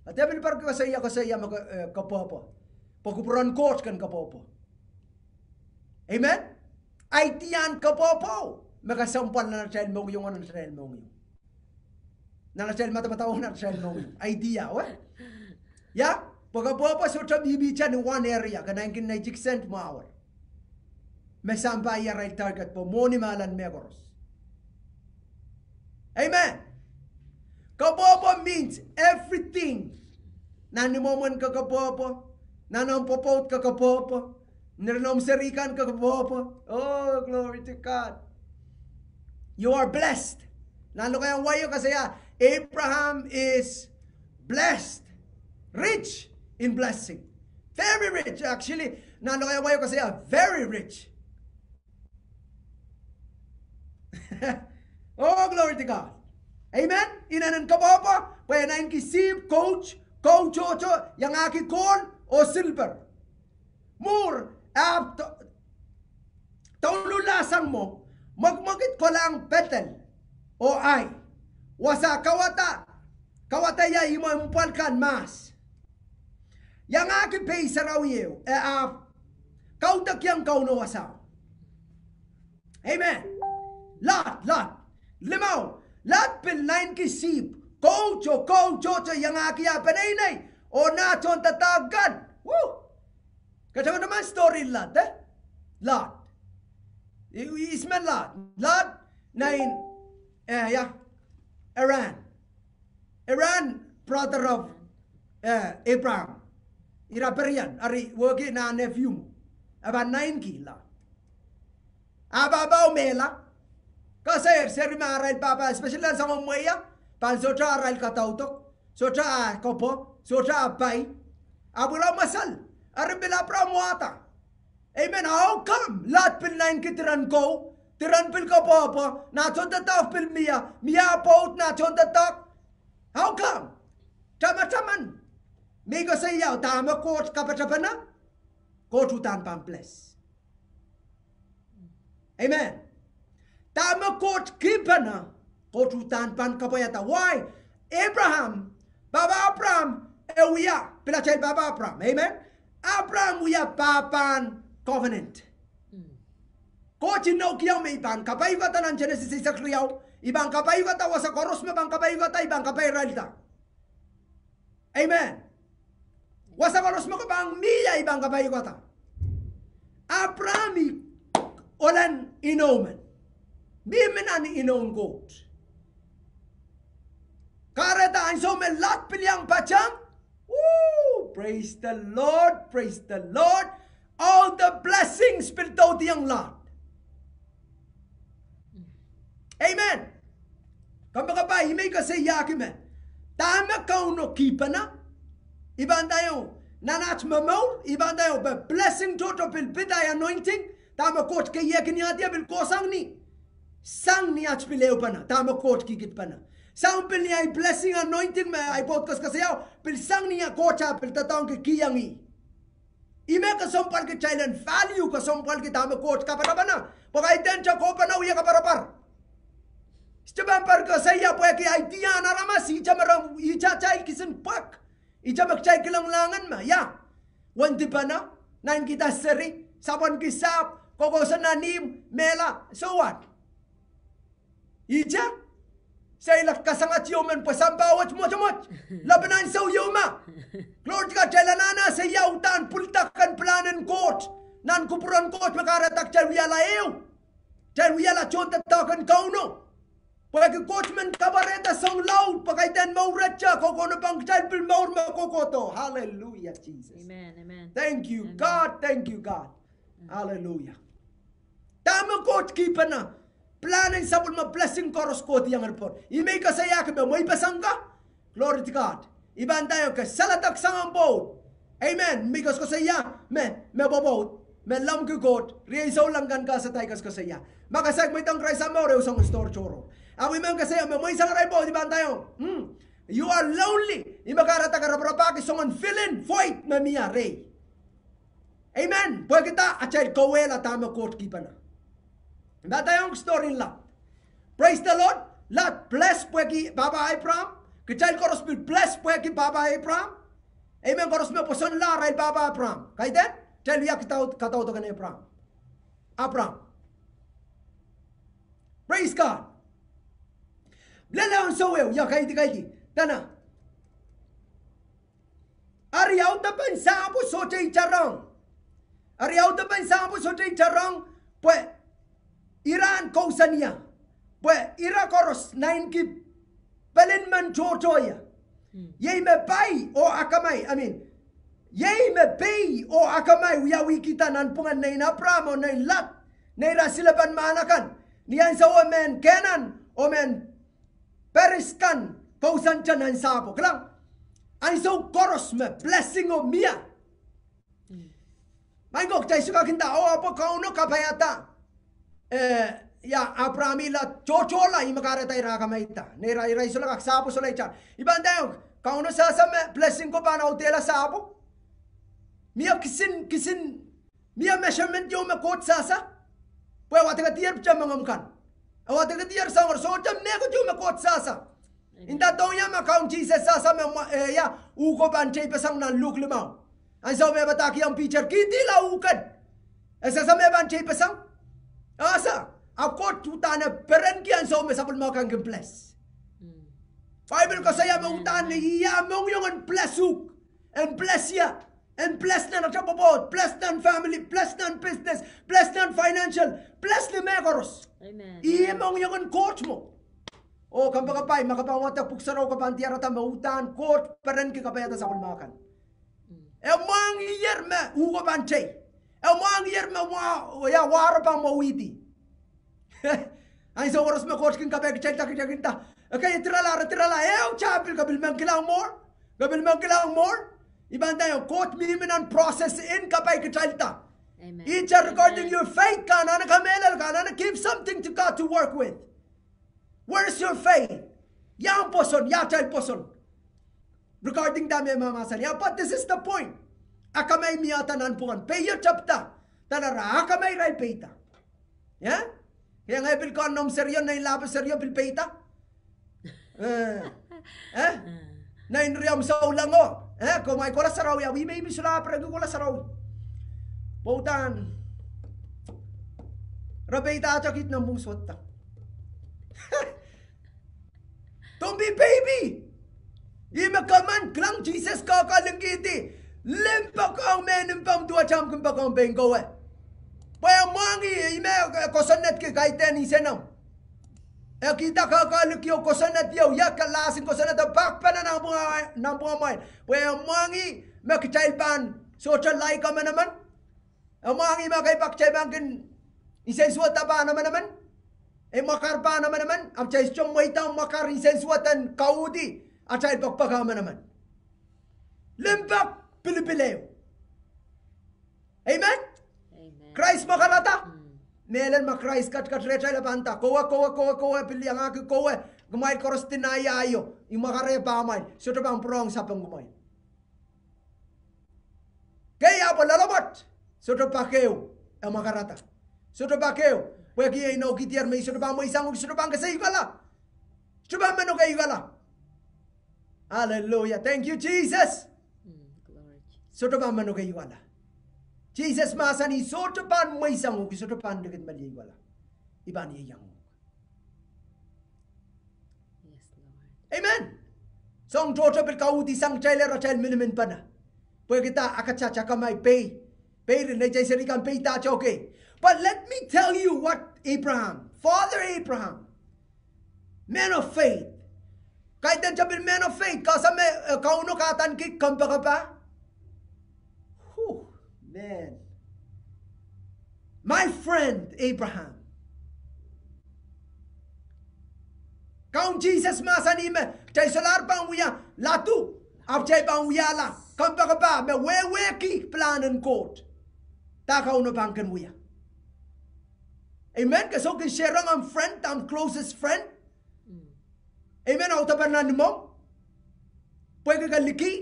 A tepil pahn koasoia, koasoia me ke, eh, kapwehpwe. Pwe kupwuren Koht ken kapwehpwe. Amen. Idea en kapwehpwe me kesempwal nan atail mohngiong, nan atail mohngiong. Nan atail madamadau, nan atail mohngiong. Idea, we? Ia, pwe kapwehpwe sohte mihmihte ni one area, ke naineki neitik sent mwahu. Me sampah arail target pwe mwohni mahlen mehkoaros. Amen. Kapwehpwe means everything. Nan imwomwen ke kapwehpwe. Nan omw pwopwoud ke kapwehpwe. Nan ire noumw seri kan ke kapwehpwe. Oh, glory to God. You are blessed. Nan lokaiahn wai o koasoia, Abraham is blessed, rich in blessing. Very rich, actually. Nan lokaiahn wai o koasoia, very rich. Oh, glory to God. Amen. Inenen kapwehpwe, pwe e naineki sihpw, kouch, kou tohto, iangahki kohl oh silper. Mwuhr, ahpw do-, douluhla sang mwo, mwekimwekid kolahng Bethel oh Ai. Wasa kawada, kawada ia imwempwal kan mahs. Iangahki pei sarawi ehu, e ahpw kaudokiong Kauno wasao. Amen. Lot, Lot. Limau, Lot pil naineki sihpw, kouch oh kou tohto, iangahki ah peneinei oh nah tohndoadoahk kan. Woo! Ke tamataman story Lot, eh? Lot. I, i, ihs me Lot. Lot, nan, eh, ia, Haran. Haran, brother of, eh, Abraham. Ira peren, eri wehwehki nah nephew mwo. E pahn naineki Lot. Ah pahpao mehla. Koasoia, seri me arail pahpa, especially nan soangen mwehi, pahn sohte arail kadaudok, sohte ah koapwo, sohte ah pai. Ahpw ira mwesel, eri pil Abraham wahda. Amen. How come Lot pil naineki diren kou, diren pil koapworopwor, nah tohndoadoahk pil mie, mie pwoud nah tohndoadoahk? How come? Tamataman. Me I koasoia, dahme Koht kapatapene, Koht uhdahn pahn bless. Amen. Dahme Koht kihpene, Koht uhdahn pahn kapwaiada. Why? Abraham, pahpa Abraham, e wia, pil atail pahpa Abraham. Amen. Abraham wia pahpahn covenant. Koht inoukihong me I pahn kapaiukada nan Genesis eisek riau. I pahn kapaiukada wasa koaros me pahn kapaiukada, I pahn kapai irailda. Amen. Wasa koaros me ke pahn mie, I pahn kapaiukada. Abraham ih ohlen inou men. Mihmi nan inoun Koht. Kahrehda ansou me Lot pil iang patehng, woo, praise the Lord, praise the Lord. All the blessings pil doudiong Lot. Amen. Kompoakepahi, I men koasoiahki me dahme Kauno kihpene, I pahn ndaiong, nan aht momour, I pahn ndaiong, pwe blessing tohto pil pid ahi anointing, dahme Koht keiehkin ie pil kohsang ni, sang ni aht pil ehupene, dahme Koht kihkihdpene. Sang pil ni ahi blessing anointing me ahi pwoud koasoakoasoia, pil sang ni ah Koht ah pil doadoahngki kihong ih. Ih me kesempwal kitail en value, kesempwalki dahme Koht kapatapene, pwe kaidehn te kohpene wie kaparapar. Ihte pahn pil koasoia pwehki idea en aramas, ihte me re, ihte atail kisin pwek, ihte me kitail kilanglahng en me, ia, wendipene, nainkihda seri, sapwenki sahpw, kokousoan nan ihmw, mehla, so what? Ihte, se ilat kasangat ieu men pwe sampah wet mwotomwot, lepin ansou ieu me. Glory to God, kitail anahne se ia uhdahn pwilda ken pilahn en Koht nan kupwuren Koht me kahrehda kitail wiahla ehu, kitail wiahla tohndoadoahk en Kauno. Pwehki Koht men kapwarehda soahng laud, pwe kaidehn mourete, kokono pahn kitail pil mour me kohkohdo. Hallelujah, Jesus. Amen, amen. Thank you, amen, God, thank you, God. Hallelujah. Dahme Koht kihpene, pilahn en sapwellime blessing koaros kohdiong ripoht. I men koasoiahki me mweipeseng ka. Glory to God. I pahn ndaiong ke saledek sang ahmw pwoud. Amen. Me I koasokoasoia, me, me pwopwoud, me lemmwiki Koht, riei souleng kan kahrehda I koasokoasoia. Ma ke saik mweidohng Krais ahmw mour, ehu soangen story tohrohr. Ahpw I men koasoia me mweisang arail pwoud, I pahn ndaiong, hmm, you are lonely. Ih me kahrehda ke raparapahki soangen fill in void me mie rehi. Amen. Pwehki dah? Atail kauwehla dahme Koht kihpene. Dah dah ong story en Lot? Praise the Lord. Lot bless pwehki pahpa Abraham. Kitail koaros pil bless pwehki pahpa Abraham. Amen. Koaros me pwosonla arail pahpa Abraham. Kaidehn? Kitail wia kadaud-, kadaudok en Abraham. Abraham. Praise God. Lel ansou ehu, ia kaidehn, kaidehn. Dene. Eri audepen sahpwo sohte itarong. Eri audepen sahpwo sohte itarong, pwe ira en kousoan ie, pwe ira koaros naineki pelin men tohto ie. Iei me pai oh akamai, I mean, iei me pei oh akamai wiawihkihda nanpwungen nein Abraham oh nein Lot, neira silepen mahn akan, ni ansou me mehn Kenan oh mehn Peris kan kousoante nan sahpwo. Kilang, ansou koaros me blessing o mie, maing ko, kitail sohte kak nda, oh, ahpw Kauno kapaiada, eh, ia, Abraham ih Lot tohtohla, ih me kahrehda ira akamaida. Neira, ira solahr kak sahpwo solahr itar. I pahn nda, Kauno sehse me blessing ko pahn audehla sahpwo? Mie kisin, kisin, mie measurement ieu me Koht sehse? Pwe wadekedier pwutak mengem kan, e wadekedier soangor, sohte mehkot ieu me Koht sehse. Nda dohng ia ma Kaun Sises sehse me mwa-, eh, ia, uh ko pahn teipeseng nan Luk limau. Ansou me padahkihong Piter, kihdi lao uh ken. E sehse me pahn teipeseng? Ese. Ahpw Koht uhdahn perenki ansou me sapwellime kan kin bless. Bible koasoia me uhdahn ia mohngiong en bless uhk, en bless ie, en bless nan ata pwopwoud, bless nan family, bless nan business, bless nan financial, bless ni mehkoaros. Ih mohngiong en Koht mwo. Oh, kompoakepahi, ma ke pahn wadek pwuhk sarawi ke pahn diarada me uhdahn Koht perenki kapaiada sapwellime kan. E mwahngihier me uh ko pahn tei. E mwahngihier me wa-, ia, wahro pahn mwowihdi. Ansou koaros me Koht kin kapai kitailda, kitail kin nda, okay, dirala, re dirala, ehu, kitail pil, ke pil men kilang mwohn, ke pil men kilang mwohn. I pahn nda, Koht mihmi nan process en kapai kitailda. Amen. It's a regarding your faith, ke anahne kamehlele, ke anahne give something to God to work with. Where is your faith? Ia pwoson, ia atail pwoson regarding dahme mahmahsanih? But this is the point. Akamai mie nan pwukan, peio tepda, dahla re akamai irail peida. Ia? Ia ngehi pil kohn noumw serio, nein lahpo serio pil peida. Eh, eh? Nein riomw soulengo, eh, kumwail kohla sarawi, a wih me I pil solahr perenki kohla sarawi. Pwe uhdahn re peidahte kiht nan pwung suwed. Don't be baby. Ih me komw men kilang Sises kehkehlikihdi. Limpoak ong mehn mpomw duwehte omw kin poakohng pein kowe. Pwe e mwahngih, ih me e kosonnedki kaidehn insenomw. E kihda kehkehlik ieu, kosonned ieu, ia, kalahs en kosonned e pak pene nan pwung, nan pwungamwail. Pwe e mwahngih me kitail pahn sohte lai kamanaman. E mwahngih me kitail pak, kitail pahn kin, insensuwed pahn amanaman. E mwakar pahn amanaman, ahpw kitail sohte mweidohng mwakar insensuwed en kauhdi atail pekpek amanaman. Limpoak pilipil ehu. Amen? Amen. Krais mwakarada. Mehlel ma Krais ketiket rehtail e pahn nda, kowe, kowe, kowe, kowe, pil iangahki kowe, kumwail koaros deny aio, I mwakar pahmwail, sohte pahn pwurehng sapeng kumwail. Kei, ahpw loalopwoat, sohte pak ehu e mwakarada. Sohte pak ehu, pwehki e inoukihdier me I sohte pahn mweisang uhk, sohte pahn keseiukala. Sohte pahn men ekeiukala. Hallelujah. Thank you, Jesus. Sohte pahn men ekeiukala. Sises mahsanih, I sohte pahn mweisang uhk, I sohte pahn likidmelieiukala. I pahn ieiang uhk. Amen. Soahng tohto pil kauhdi sang kitail, atail miniminpene. Pwehki dah? Ahkatail akamai pei, peirin, neitail seri kan peidahte, okay. But let me tell you what Abraham, Father Abraham, man of faith. Kaidehn tepil man of faith, kasa me, eh, Kauno kahdaneki kompoakepah. My friend Abraham. Kaun Sises mahsanih me kitail solahr pahn wia ladu, ahpw kitail pahn wiahla kompoakepah me wehwehki pilahn en Koht. Dah Kauno pahn kin wia? Amen. Ke sou kin share-ong ahmw friend, ahmw closest friend? Amen. Audepen nan imwomw, pwehki ke liki,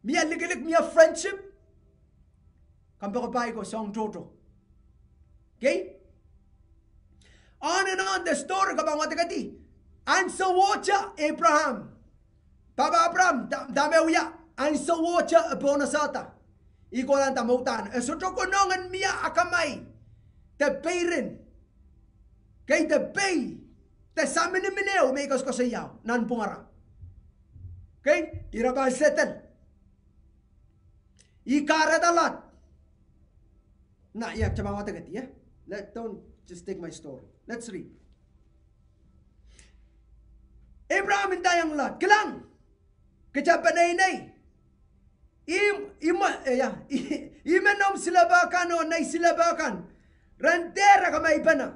mie likilik, mie friendship. Kompoakepah ko soahng tohto. Okay? On and on the story, ke pahn wadekedi. Ansowohte Abraham, pahpa Abraham, dah, dah me wia? Ansowohte e pohnasehda. I kohla nda me uhdahn e sohte konehng en mie akamai de peirin, kei, de pei, de saminimin ehu me I koasoakoasoiao nanpwungara. Kei, ira pahn settle. I kahrehda Lot. Nah, ia, ke pahn wadekedi, eh? Let, don't just take my story. Let's read. Abraham ndaiong Lot, kilang, kitail peneinei. Ih, ih me, eh, ia, ih, ih me noumw silepe kan oh nei silepe kan. Ren dehr akamaipene.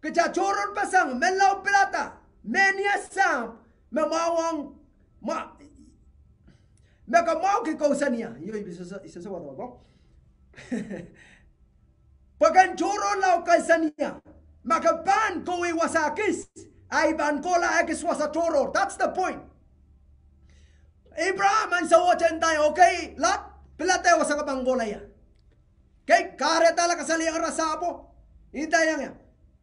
Kitail tohrohrpeseng, menlau pilada, me ni e sahpw, me mwahuong, mwa, me ke mwahuki kousoan ie. Io, I pil sehse, I sehse wadawad. Pwe ken tohrohr lao kousoan ie. Ma ke pahn kohwei wasa ekis, ahi pahn kohla ekis wasa tohrohr. That's the point. Abraham ansowohte ndaiong, okay, Lot, pilada ia wasa ke pahn kohla ie. Kei, kahrehdahla kasalehiong ira sahpwo, ndaiong ie,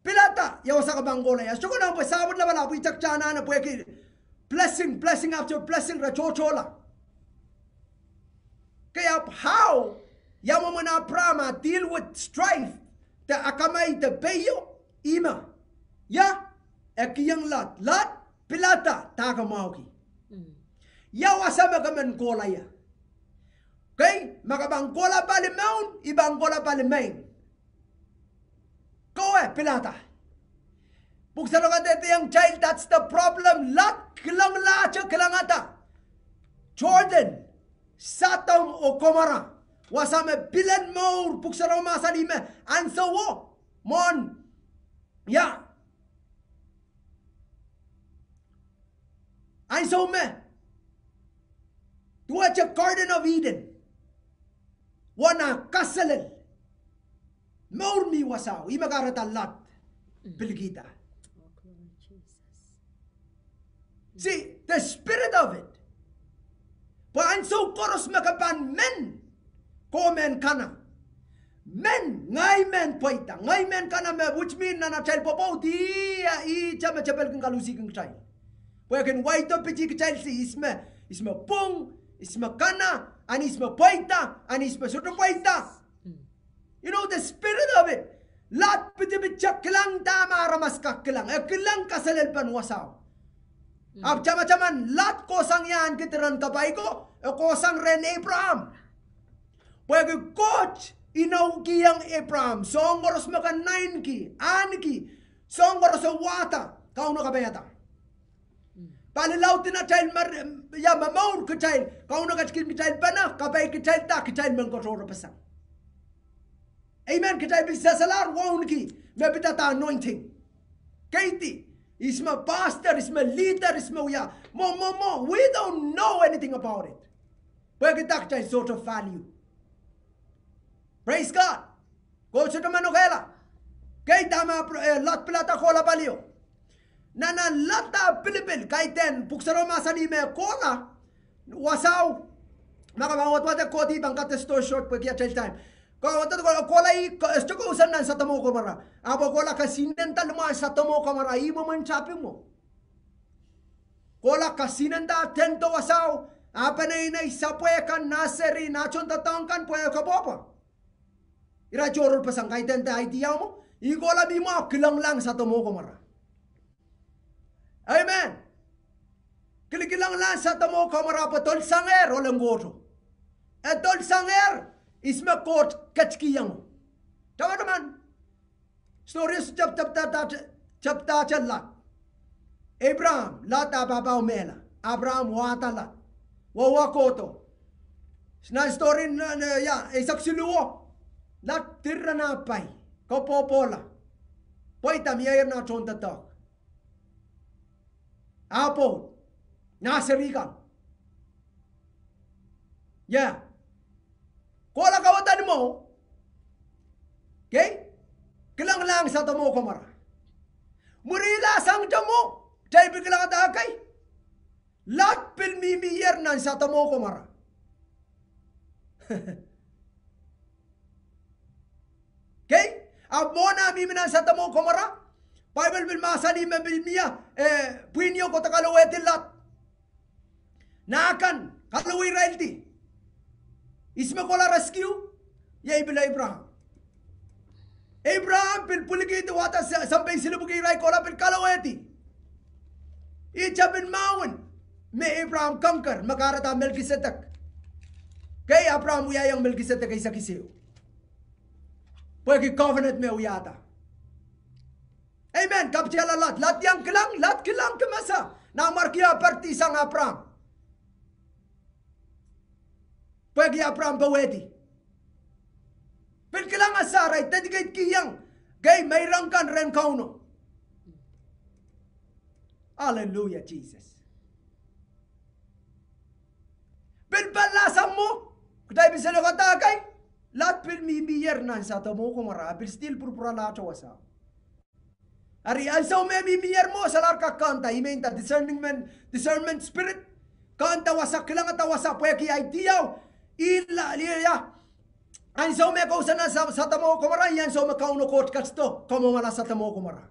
pilada ia wasa ke pahn kohla ie. Sohte konehng pwe sahpwo lapalap, I takt anahne pwehki blessing, blessing after blessing re tohtohla. Kei, ahpw how, ia mwomwen Abraham a deal with strife de akamai de peio, ih me, ia, e kihong Lot, Lot, pilada dah ke mwahuki. Ia wasa me ke men kohla ie. Kei, ma ke pahn kohla palimaun, I pahn kohla palimeing. Kowe pilada. Pwuhk Sarawi kadehdehiong kitail, that's the problem. Lot kilanglahte, kilangada Jordan, Sodom oh Gomorrah. Wasa me pilen mour, Pwuhk Sarawi mahsanih me ansouo, mwohn, ia, ansou me duwehte Garden of Eden. Wana kaselel. Mour mi wasao, ih me kahrehda Lot pilikihda. See, the spirit of it. Pwe ansou koaros me ke pahn men, ke mehn kana. Men, ngehi mehn pweida, ngehi mehn kana me, which mean nan atail pwopwoud, ih, ihte me tepel kin kaluhsihkin kitail. Pwe kin waido pitih kitail, ihs me, ihs me pwung, ihs me kana, ahn ihs me pweida, ahn ihs me sohte pweida. You know the spirit of it. Lot pitipit kilang dahme aramas kak kilang. E kilang kaselelpen wasao. Ahpw tamataman Lot kohsang ia ahneki diren kapai ko, e kohsang rehn Abraham. Pwehki Koht inoukihong Abraham, soahng koaros me ke naineki, ahneki, soahng koaros e wahda, Kauno kapaiada. Palilaud en atail, ia, momour kitail, Kauno ketikihong kitail pene, kapai kitailda, kitail men koaros re peseng. Amen. Kitail pil sehselahr wauneki me pidada anointing. Kaidehn ihs me pastor, ihs me leader, ihs me wia mwo, mwo, mwo, we don't know anything about it. Pwehki kitail sohte value. Praise God. Koht sohte manokehla. Kaidehn dahme, eh, Lot pilada kohla palio. Nan, nan Lot ah pilipil, kaidehn Pwuhk Sarawi mahsanih me kohla wasao. Ma ke pahn wadwadek kohdi, I pahn cut the story short pwehki atail time. Ke wadwadek kohla, ih, e sohte kousoan nan Sodom oh Gomorrah. Ahpw kohla kesihnenda limwahn Sodom oh Gomorrah, ih mwomwen tapi mwo. Kohla kesihnenda, tendo wasao, ah peneinei, sapwehkan, nah seri, nah tohndoadoahk kan pwe e kapwopwo. Ira tohrohr peseng, kaidehn idea mwo, ih kohla mihmi mwahu, kilanglahng Sodom oh Gomorrah. Amen. Kilikilanglahng Sodom oh Gomorrah pwe dolsangehr ohl en Koht. E dolsangehr ihs me Koht ketikihong. Tamataman. Story tep, tep, tep, tep, tep, tep, Lot. Abraham, Lot ah pahpao mehla. Abraham wahda Lot. Wehwe kohdo. Nan story, n-, n-, ia, eisek siluh o. Lot diren ah pai. Koapworopworla. Pweida, mieier nah tohndoadoahk. Ah pwoud. Nah seri kan. Ia. Kohla kawedan mwo. Okay? Kilanglahng Sodom oh Gomorrah. Mwurin ah sangete mwo. Kitail pil kilangada kei. Lot pil mihmier nan Sodom oh Gomorrah. Okay? Ahpw mwohn ah mihmi nan Sodom oh Gomorrah, Bible pil mahsanih me pil mie, eh, pwihno kohdo kalowehdi Lot. Nah kan, kalowe iraildi. Ihs me kohla rescue, iei pil Abraham. Abraham pil pwilikihdi wahda se-, sounpei silipwuki irail kohla pil kalowehdi. Ihte pil mahwen me Abraham conquer, me kahrehda Melkisedek. Okay, Abraham wiahiong Melkisedek eisek isuh. Pwehki covenant me wiahda. Amen. Kapitala Lot. Lot iang kilang, Lot kilangki me se nanmwarkio perdi sang Abraham. Pwehki Abraham powehdi. Pil kilang Sarai dedicate kihong, okay, meirong kan rehn Kauno. Hallelujah, Jesus. Pil pahn lahsa mwo, kitail pil selekoda kei, Lot pil mihmier nan Sodom oh Gomorrah, pil still pwurpwuralahte wasao. Eri ansou me mihmier mwo, solahr kak kanda, I mean the discerning men, discernment spirit, kanda wasa, kilangada wasa pwehki idea, ila, ila, ansou me kousoan nan Sa-, Sodom oh Gomorrah, ih ansou me Kauno Koht ketido kamwomwala Sodom oh Gomorrah.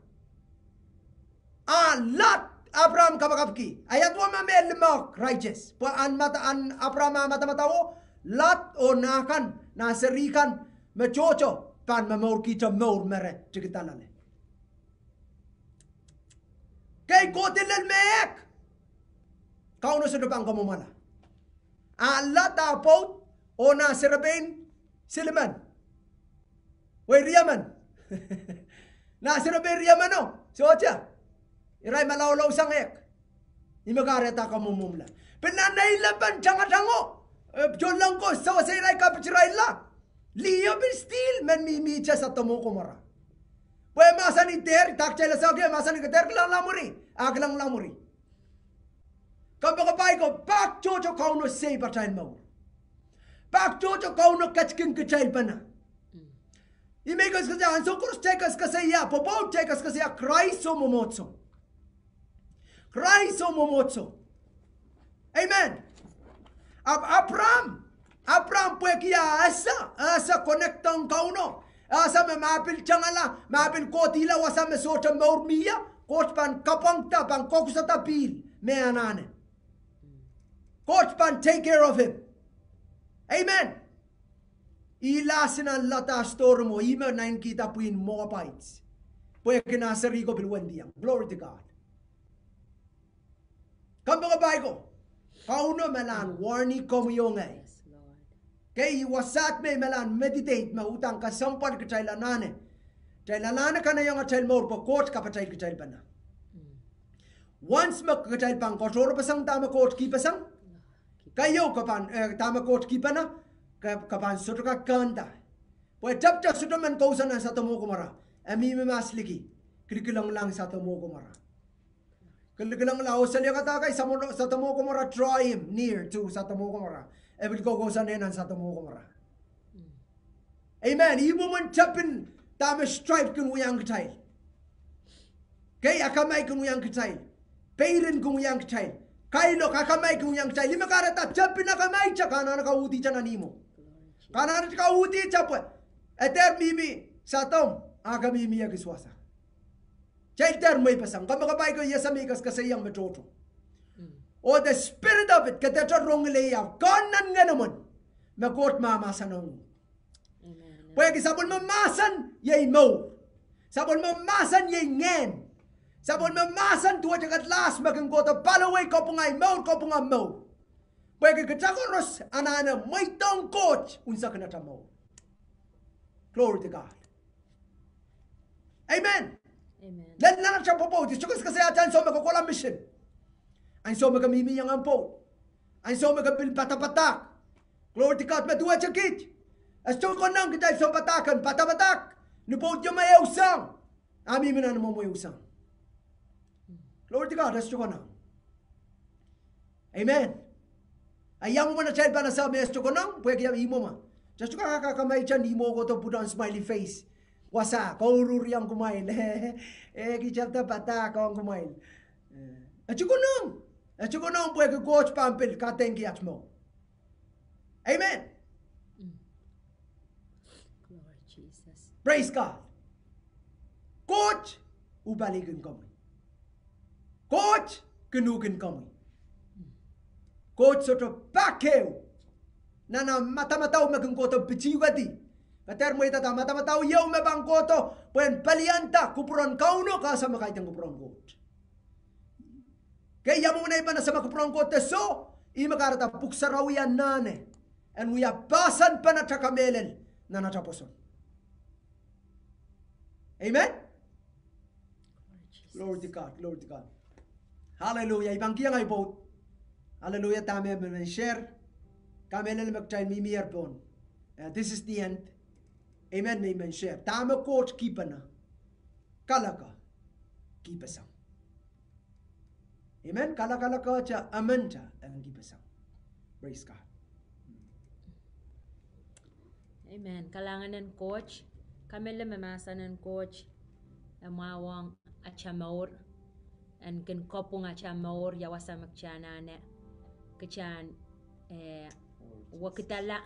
A Lot, Abraham kapakapki, a ia duwe ma me limehk righteous, pwe ahn mada-, ahn Abraham ah madamadau, Lot oh nah kan, nah seri kan, me tohto, pahn momourkihte mour me re tikida loale. Kei, Koht lel me ehk, Kauno sohte pahn kamwomwala. A Lot ah pwoud, oh nah serepein silimen. Wei, riemen. Nah serepein riemeno, sohte. Irail malaulau sang ehk. Ih me kahrehda kamwomwomwla. Pil nan neilepen tangatango, eh, tohnleng ko sewese irail, kapitirailla. Liho pil still men mihmihte Sodom oh Gomorrah. Pwe mahsanih dehr, daktail esehki, mahsanih ke dehr kilangla mwuri, a kilangla mwuri. Kompoakepahi ko, pak tohto Kauno sei patail mour. Pak tohto Kauno ketikihong kitail pene. Ih me I koasoakoasoia, ansou koaros kitail koasoakoasoia, pwopwoud kitail koasoakoasoia Krais oh mwomwohdiso. Krais oh mwomwohdiso. Amen. Ahpw Abraham, Abraham pwehki e ese, e ese connect ong Kauno. E ese me ma e pil tangala, ma e pil kohdihla wasa me sohte mour mie, Koht pahn kapwangada, pahn kokusada pihl me anahne. Koht pahn take care of him. Amen. Ihla sin nan Lot ah storm oh ih me naitikihda pwihn Moabite. Pwehki nah serihko pil wendiong. Glory to God. Kompoakepahi ko, Kauno me lahn warning komwi oh ngehi. Kei, ih wasaht me I me lahn meditate me uhdahn kesempwal kitail anahne. Kitail anahne kanaieng atail mour pwe Koht kapatail kitail pene. Once me kitail pahn katohrepeseng dahme Koht kihpeseng, keieu ke pahn, eh, dahme Koht kihpene, ke, ke pahn sohte kak kanda. Pwe tepte sohte men kousoan nan Sodom oh Gomorrah. E mihmi mahs liki, kilkilengla Sodom oh Gomorrah. Kilkilengla oh seliakada kei, Sodom oh Gomorrah draw him near to Sodom oh Gomorrah. E pil kokousoan nan Sodom oh Gomorrah. Amen. Ih mwomwen tepin dahme strife kin wiahiong kitail. Kei, akamai kin wiahiong kitail. Peirin kin wiahiong kitail. Kailok, akamai kin wiahiong kitail. Ih me kahrehda tepin akamai te ke anahne kauhdi te nan ihmwo. Ke anahne kauhdi te pwe e dehr mihmi Sodom, a ke mihmi ekis wasa. Kitail dehr mweipeseng. Kompoakepahi ko, I ese me I koasoakoasoiong me tohto. Oh the spirit of it, ke dehte rong ngileiau, kohn nan ngenemwen me Koht mahmahsen ong. Pwehki sapwellime mahsen iei mour. Sapwellime mahsen iei ngehn. Sapwellime mahsen duwehte kedlahs me kin kohdo paliwei, kopwung ahi mour, kopwung omw mour. Pwehki kitail koaros anahne mweidohng Koht unsek en atail mour. Glory to God. Amen. Lel nan atail pwopwoud, I sohte koasoakoasoia ansou me ke kohla mission. Ansou me ke mihmi iang omw pwoud. Ansou me ke pil padapadahk. Glory to God, me duwehte kiht. E sohte konehng kitail sounpadahk en padapadahk ni pwoud ieu me ehu soahng, a mihmi nan imwomw ehu soahng. Glory to God, e sohte konehng. Amen. A ia mwomwen atail pahn ese me e sohte konehng? Pwehki ia mwomwen. Kitail sohte kak, kak, kak, kamaitail ni mwo kohdo put on smiley face. Wasa, kouruhriong kumwail. Eh, kitail te padahk ong kumwail. Eh, e sohte konehng. E sohte konehng pwehki Koht pahn pil kadeingki atail mour. Amen. Praise God. Koht uhpalikin komwi. Koht kin uhkin komwi. Koht sohte pak ehu nan ah madamadau me kin kohdo pitihkedi. Ke dehr mweidada madamadau ieu me pahn kohdo pwehn palianda kupwuren Kauno, ke ese me kaidehn kupwuren Koht. Kei, ia mwomwen ei pahn ese me kupwuren Koht de soh, ih me kahrehda Pwuhk Sarawi anahne en wia pahsan pahn atail kamehlel nan atail pwoson. Amen. Glory to God, glory to God. Hallelujah. I pahn kihong ahi pwoud. Hallelujah, dahme I men share. Kamehlele me kitail mihmier pohn. Eh, this is the end. Amen, me I men share. Dahme Koht kihpene, kalaka kihpeseng. Amen. Kalakala kohte emente en kihpeseng. Praise God. Amen. Kalahngan en Koht, kamehlele me mahsen en Koht e mwahuwong atail mour, en kin kopwung atail mour ia wasa me kitail anahne, kitail, eh, wekidala.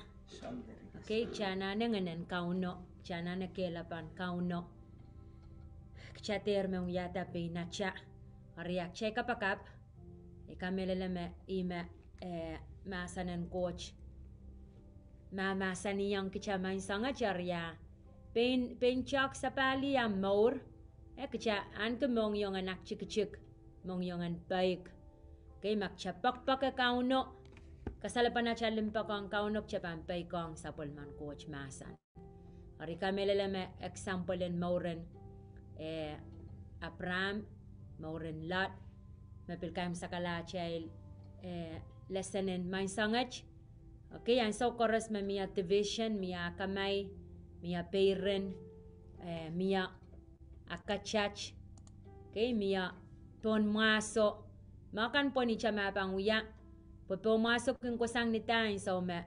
Kei, kitail anahne ngehnen Kauno, kitail anahne kehlail pahn Kauno, kitail dehr men wiahda pein atail. Eri ah kitail kapakap, I kamehlele me ih me, eh, mahsen en Koht mahmahsanihong kitail maing soanget, eri ah pein, pein toahk sapahl ah mour, eh, kitail ahneki mohngiongen aktikitik, mohngiongen peik. Kei, ma kitail poakpoake Kauno, kasalepen atail limpoak ong Kauno, kitail pahn peikiong sapwellimen Koht mahsen. Eri I kamehlele me example en mouren, eh, Abraham, mouren Lot, me pil kaimwisekala atail, eh, lesson en maing soanget. Okay, ansou koaros me mie division, mie akamai, mie peiren, eh, mie akatat. Okay, mie pohn mwahso. Ma kan pwonihte me pahn wia, pwe pohn mwahso kin kohsang ni dahn ansou me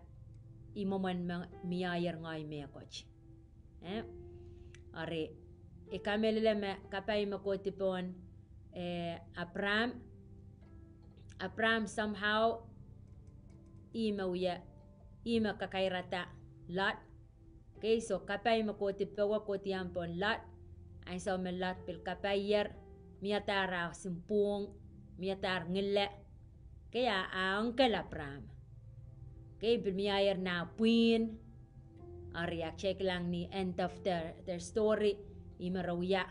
I mwomwen me mie ngehi mehkot. Eh? Eri, I kamehlele me kapai me kohdi pohn, eh, Abraham, Abraham somehow, ih me wie, ih me kakairada Lot. Okay, so kapai me kohdi powe kohdiong pohn Lot. Ansou me Lot pil kapaier, miadahr ah simpwung, miadahr ngile. Okay, a, a ngikel Abraham. Okay, pil mieier nah pwihn. Eri a kitail kilang ni end of their, their story, ih me re wia,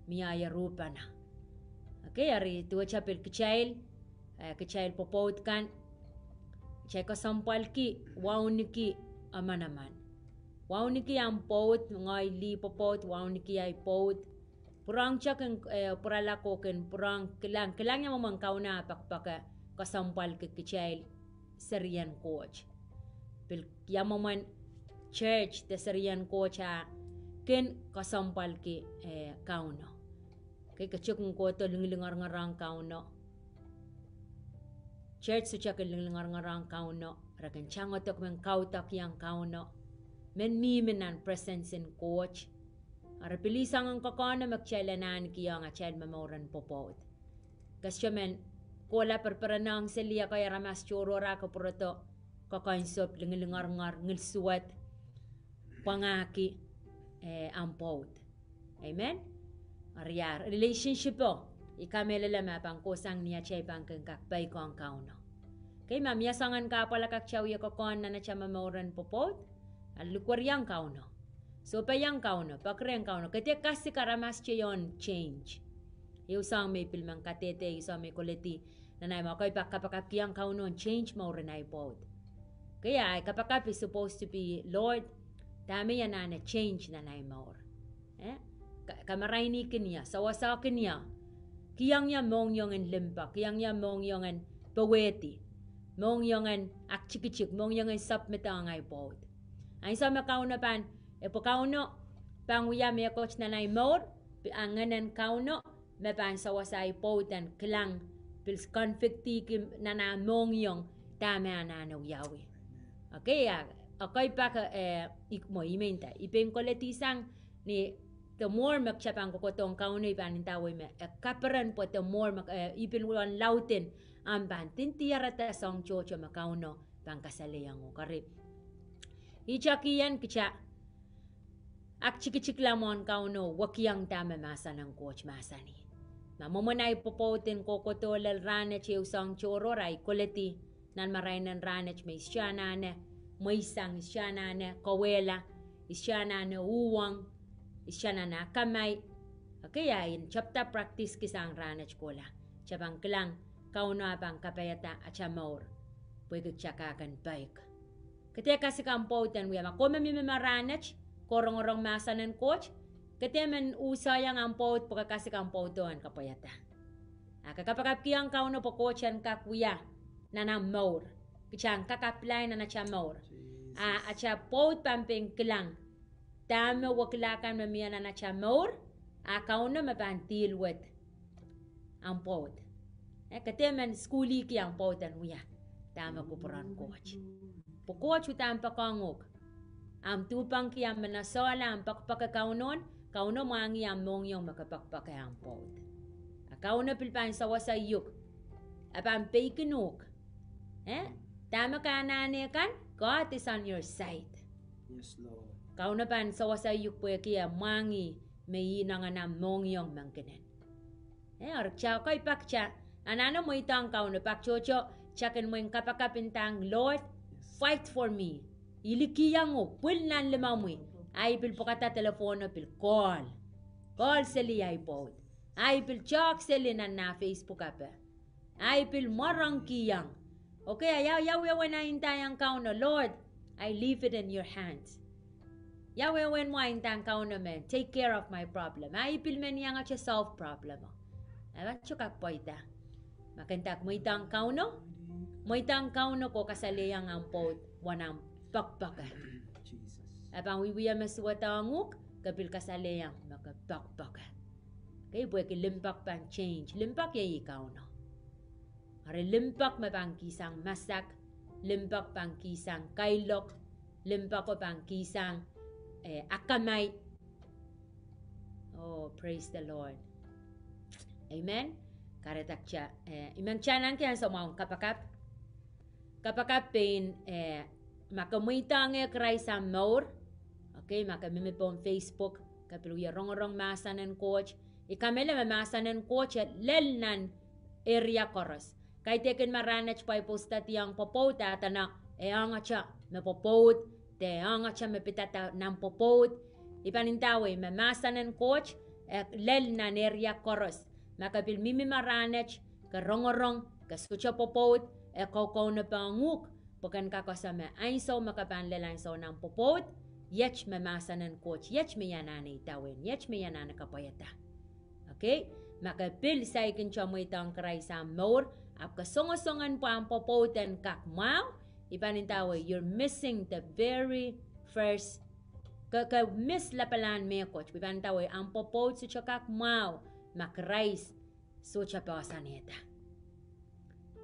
mieier uhpene. Okay, eri duwehte pil kitail, eh, kitail pwopwoud kan, kitail kesempwalki, wauneki, emenemen. Wauneki ahmw pwoud, ngehi lih pwopwoud, wauneki ahi pwoud. Pwurehng kitail kin, eh, pwurala ko kin pwurehng kilang, kilang ia mwomwen Kauno ah poakpoake kesempwalki kitail serien Koht. Pil ia mwomwen church de serien Koht ah kin kesempwalki, eh, Kauno. Okay, ke chok kin kohdo linglingeringer ong Kauno. Church sohte kin linglingeringer ong Kauno, re kin tangodo men kaudokiong Kauno, men mihmi nan presence en Koht. Eri pil ih soangen kokohno me kitail en ahnikihong atail momouren pwopwoud. Ke sohte men kohla perperenehng seli ekei aramas tohrohr ah ke pwurodo koakoansopw, linglingeringer, ngilsuwed, pwangahki, eh, ahmw pwoud. Amen. Eri ah relationship o, I kamehlele me pahn kohsang ni atail pahn kin kak peikiong Kauno. Okay, ma mie soangen kahpwal akan kitail wie kokohn nan atail momouren pwopwoud, a likweriong Kauno. Sohpeiong Kauno, peki rehn Kauno, ke dehr kasik aramas tehio en change. Ehu soahng me I pil men kadehde, ehu soahng me I koledi nan ahi mour, ekei pak kapakapkihong Kauno en change mour en ahi pwoud. Okay, ahi kapakap is supposed to be, Lord, dahme I anahne change nan ahi mour? Eh? Ka-, kamarainihkin ie, sewesehkin ie. Kihong ie mohngiong en limpoak, kihong ie mohngiong en powehdi, mohngiong en aktikitik, mohngiong en submit ong ahi pwoud. Ansou me Kauno pahn, eh, pwe Kauno pahn wia mehkot nan ahi mour, pil, a Ngehn en Kauno me pahn sewese ahi pwoud en kilang, pil convict-ihki nan ah mohngiong dahme anahne wiawi. Okay, a, ekei pak, eh, I, mwo I men nda, I pein koledihsang ni the more me kitail pahn kohkohdohng Kauno, I pahn ndawei me e kaperen pwe the more me, eh, I pil uwen lauden ahmw pahn ndindiarada soahng tohto me Kauno pahn kasalehiong uhk. Eri ihte kien kitail aktikitikla mwohn Kauno, wekiong dahme mahsen en Koht mahsanih. Ma mwomwen ahi pwopwoud en kohkohdo lel rahnwet ehu soahng tohrohr, ahi koledi nan marain en rahnwet me I sohte anahne mweisang, I sohte anahne kawehla, I sohte anahne uhwong, I sohte anahne akamai. Okay, a I en tepda practice kihsang rahnwet kohla, kitail pahn kilang Kauno ah pahn kapaiada atail mour pwehki kitail kak en peik. Ke dehr kasik ahmw pwoud en wia, ma komw mihmi mwo rahnwet, ke rongorong mahsen en Koht, ke dehr men usoiong ahmw pwoud pwe ke kasik ahmw pwoudo en kapwaiada. A ke kapakapkihong Kauno pwe Koht en kak wia nan ahmw mour. Kitail en kak apply nan atail mour. A atail pwoud pahn pein kilang dahme wekila kan me mie nan atail mour, a Kauno me pahn deal with ahmw pwoud. Eh, ke dehr men sukuhlihki ahmw pwoud en wia dahme kupwuren Koht. Pwe Koht uhdahn poakohng uhk. Ahmw duhpangki, ahmw men esehla, ahmw poakpoake Kauno, Kauno mwahngih ahmw mohngiong me ke poakpoake ahmw pwoud. A Kauno pil pahn sewese uhk. E pahn peikin uhk. Eh? Dahme ke anahne kan, God is on your side. Kauno pahn sewese uhk pwehki e mwahngih me inengen ahmw mohngiong mengkinen. Eh, eri kitail ekei pak kitail anahne mweidohng Kauno pak tohto, kitail kin mwein kapakap ndahng, Lord, fight for me. I likih uhk, pwil nan limomwi. Ahi pil pwukada telephone-o pil call. Call seli ahi pwoud. Ahi pil talk seli nan nah Facebook ape. Ahi pil mwarongkihong. Okay, a ia, ia wehwehn ahi ndaiong Kauno, Lord, I leave it in your hands. Ia wehwehn mwo ahi ndahng Kauno me take care of my problem. Ahi pil men iangete solve problem-o. E pahn sohte kak pweida. Ma ke nda ke mweidohng Kauno, mweidohng Kauno ke kasalehiong ahmw pwoud uwen ahmw poakpoake. E pahn wiewia me suwedohng uhk, ke pil kasalehiong me ke poakpoake. Okay, pwehki limpoak pahn change. Limpoak iei Kauno. Eri limpoak me pahn kihsang masak, limpoak pahn kihsang kailok, limpoako pahn kihsang, eh, akamai. Oh, praise the Lord. Amen. Kahrehda kitail, eh, I men kitail nan kitail soumwahu en kapakap. Kapakap pein, eh, ma ke mweidohng Krais ahmw mour. Okay, ma ke mihmi pohn Facebook, ke pil wie rongorong mahsen en Koht. I kamehlele me mahsen en Koht e lel nan area koaros. Kaidehkin me rahnwet Bible study ong pwopwoud, a dene e ong atail me pwopwoud, de e ong atail me pidada nan pwopwoud. I pahn ndawei me mahsen en Koht e lel nan area koaros. Ma ke pil mihmi me rahnwet, ke rongorong, ke sohte pwopwoud, e kaukaunopohng uhk, pwe ken kak ese me ansou me ke pahn lel ansou nan pwopwoud, iet me mahsen en Koht, iet me I anahne idawehn, iet me I anahne kapwaiada. Okay? Ma ke pil saikinte mweidohng Krais ahmw mour, ahpw ke songosongen pwe ahmw pwopwoud en kak mwahu, I pahn ndawei, you're missing the very first, ke, ke miss lapalahn mehkot, pwe I pahn ndawei, ahmw pwopwoud sohte kak mwahu, ma Krais sohte poahsoanehda.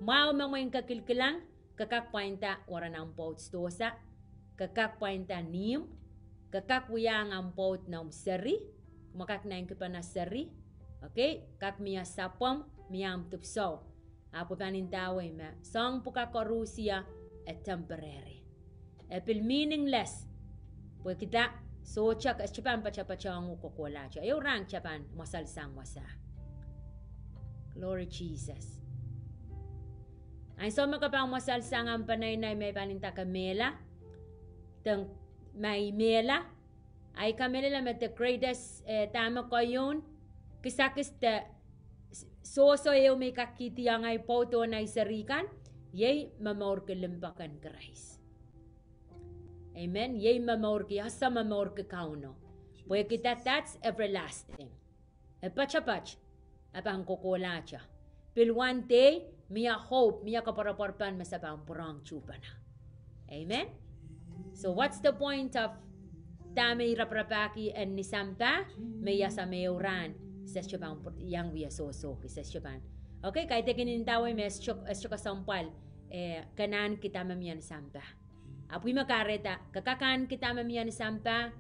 Mwahu me mwein ke kilkilang, ke kak pwainda weren ahmw pwoud sidohsa, ke kak pwainda ihmw, ke kak wiahiong ahmw pwoud noumw seri, kumwa kak naineki pahn seri, okay, kak mie sapwomw, mie ahmw dipwisou. Ahpw I pahn ndawei me soahng pwukat koaros e temporary. E pil meaningless. Pwe kitail sohte, e sohte pahn patapatohng uhk kohkohlahte. Ehu rahn kitail pahn mweselsang wasa. Glory Jesus. Ansou me ke pahn mweselsang ahmw peneinei me I pahn nda ke mehla, de ma I mehla, I kamehlele me the greatest, eh, dahme keieu kisakis de s-, sohso ehu me I kak kihdiong ahi pwoud oh ahi seri kan, iei momourki limpoak en Krais. Amen. Iei momourki, ese momourki Kauno. Pwehki that's everlasting. E patopat, e pahn kohkohlahte. Pil one day, mie hope, mie koapworopwor pahn me se pahn pwurehng tuhpene. Amen. So what's the point of dahme I raparapahki en ni sampah, me I ese me ehu rahn se sohte pahn pwur-, iang wie sohsohki, se sohte pahn. Okay, kaidehkin ndawei me e sohte, e sohte kesempwal, eh, ke ahneki dahme mie ni sampah. Ahpw I men kahrehda, ke kak ahneki dahme mie ni sampah,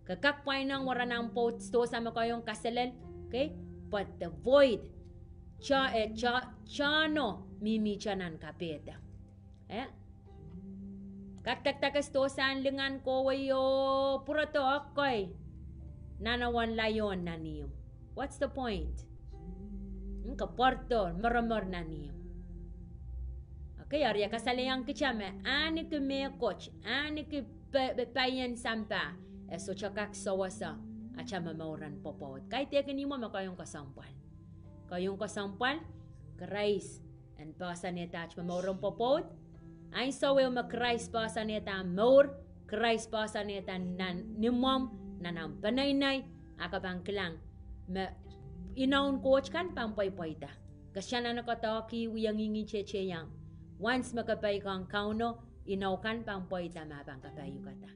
ke kak pwainehng weren ahmw pwoud sidohsa me keieu kaselel, okay? But the void, te-, eh, te-, tehno mihmihte nan kapehde. Eh? Kak dakdake sidohsahn lingan kohwei oh pwurodo ekei nan awan laion nan ihmw. What's the point? Ke pwurodo, moaromor nan ihmw. Okay, eri e kasalehiong kitail me ahneki mehkot, ahneki pa-, pa-, paien sampah, e sohte kak sewese atail momouren pwopwoud. Kaidehkin ihmwo me keieu kesempwal. Keieu kesempwal, Krais en poahsoanehda atail momouren pwopwoud. Ansou ehu me Krais poahsoanehda ahmw mour, Krais poahsoanehda nan imwomw, nan ahmw peneinei, a ke pahn kilang me inoun Koht kan pahn pweipweida. Ke sohte anahne doadoahk wie ngihngihte iang. Once me ke peikiong Kauno, inou kan pahn pweida ma pahn kapaiukada.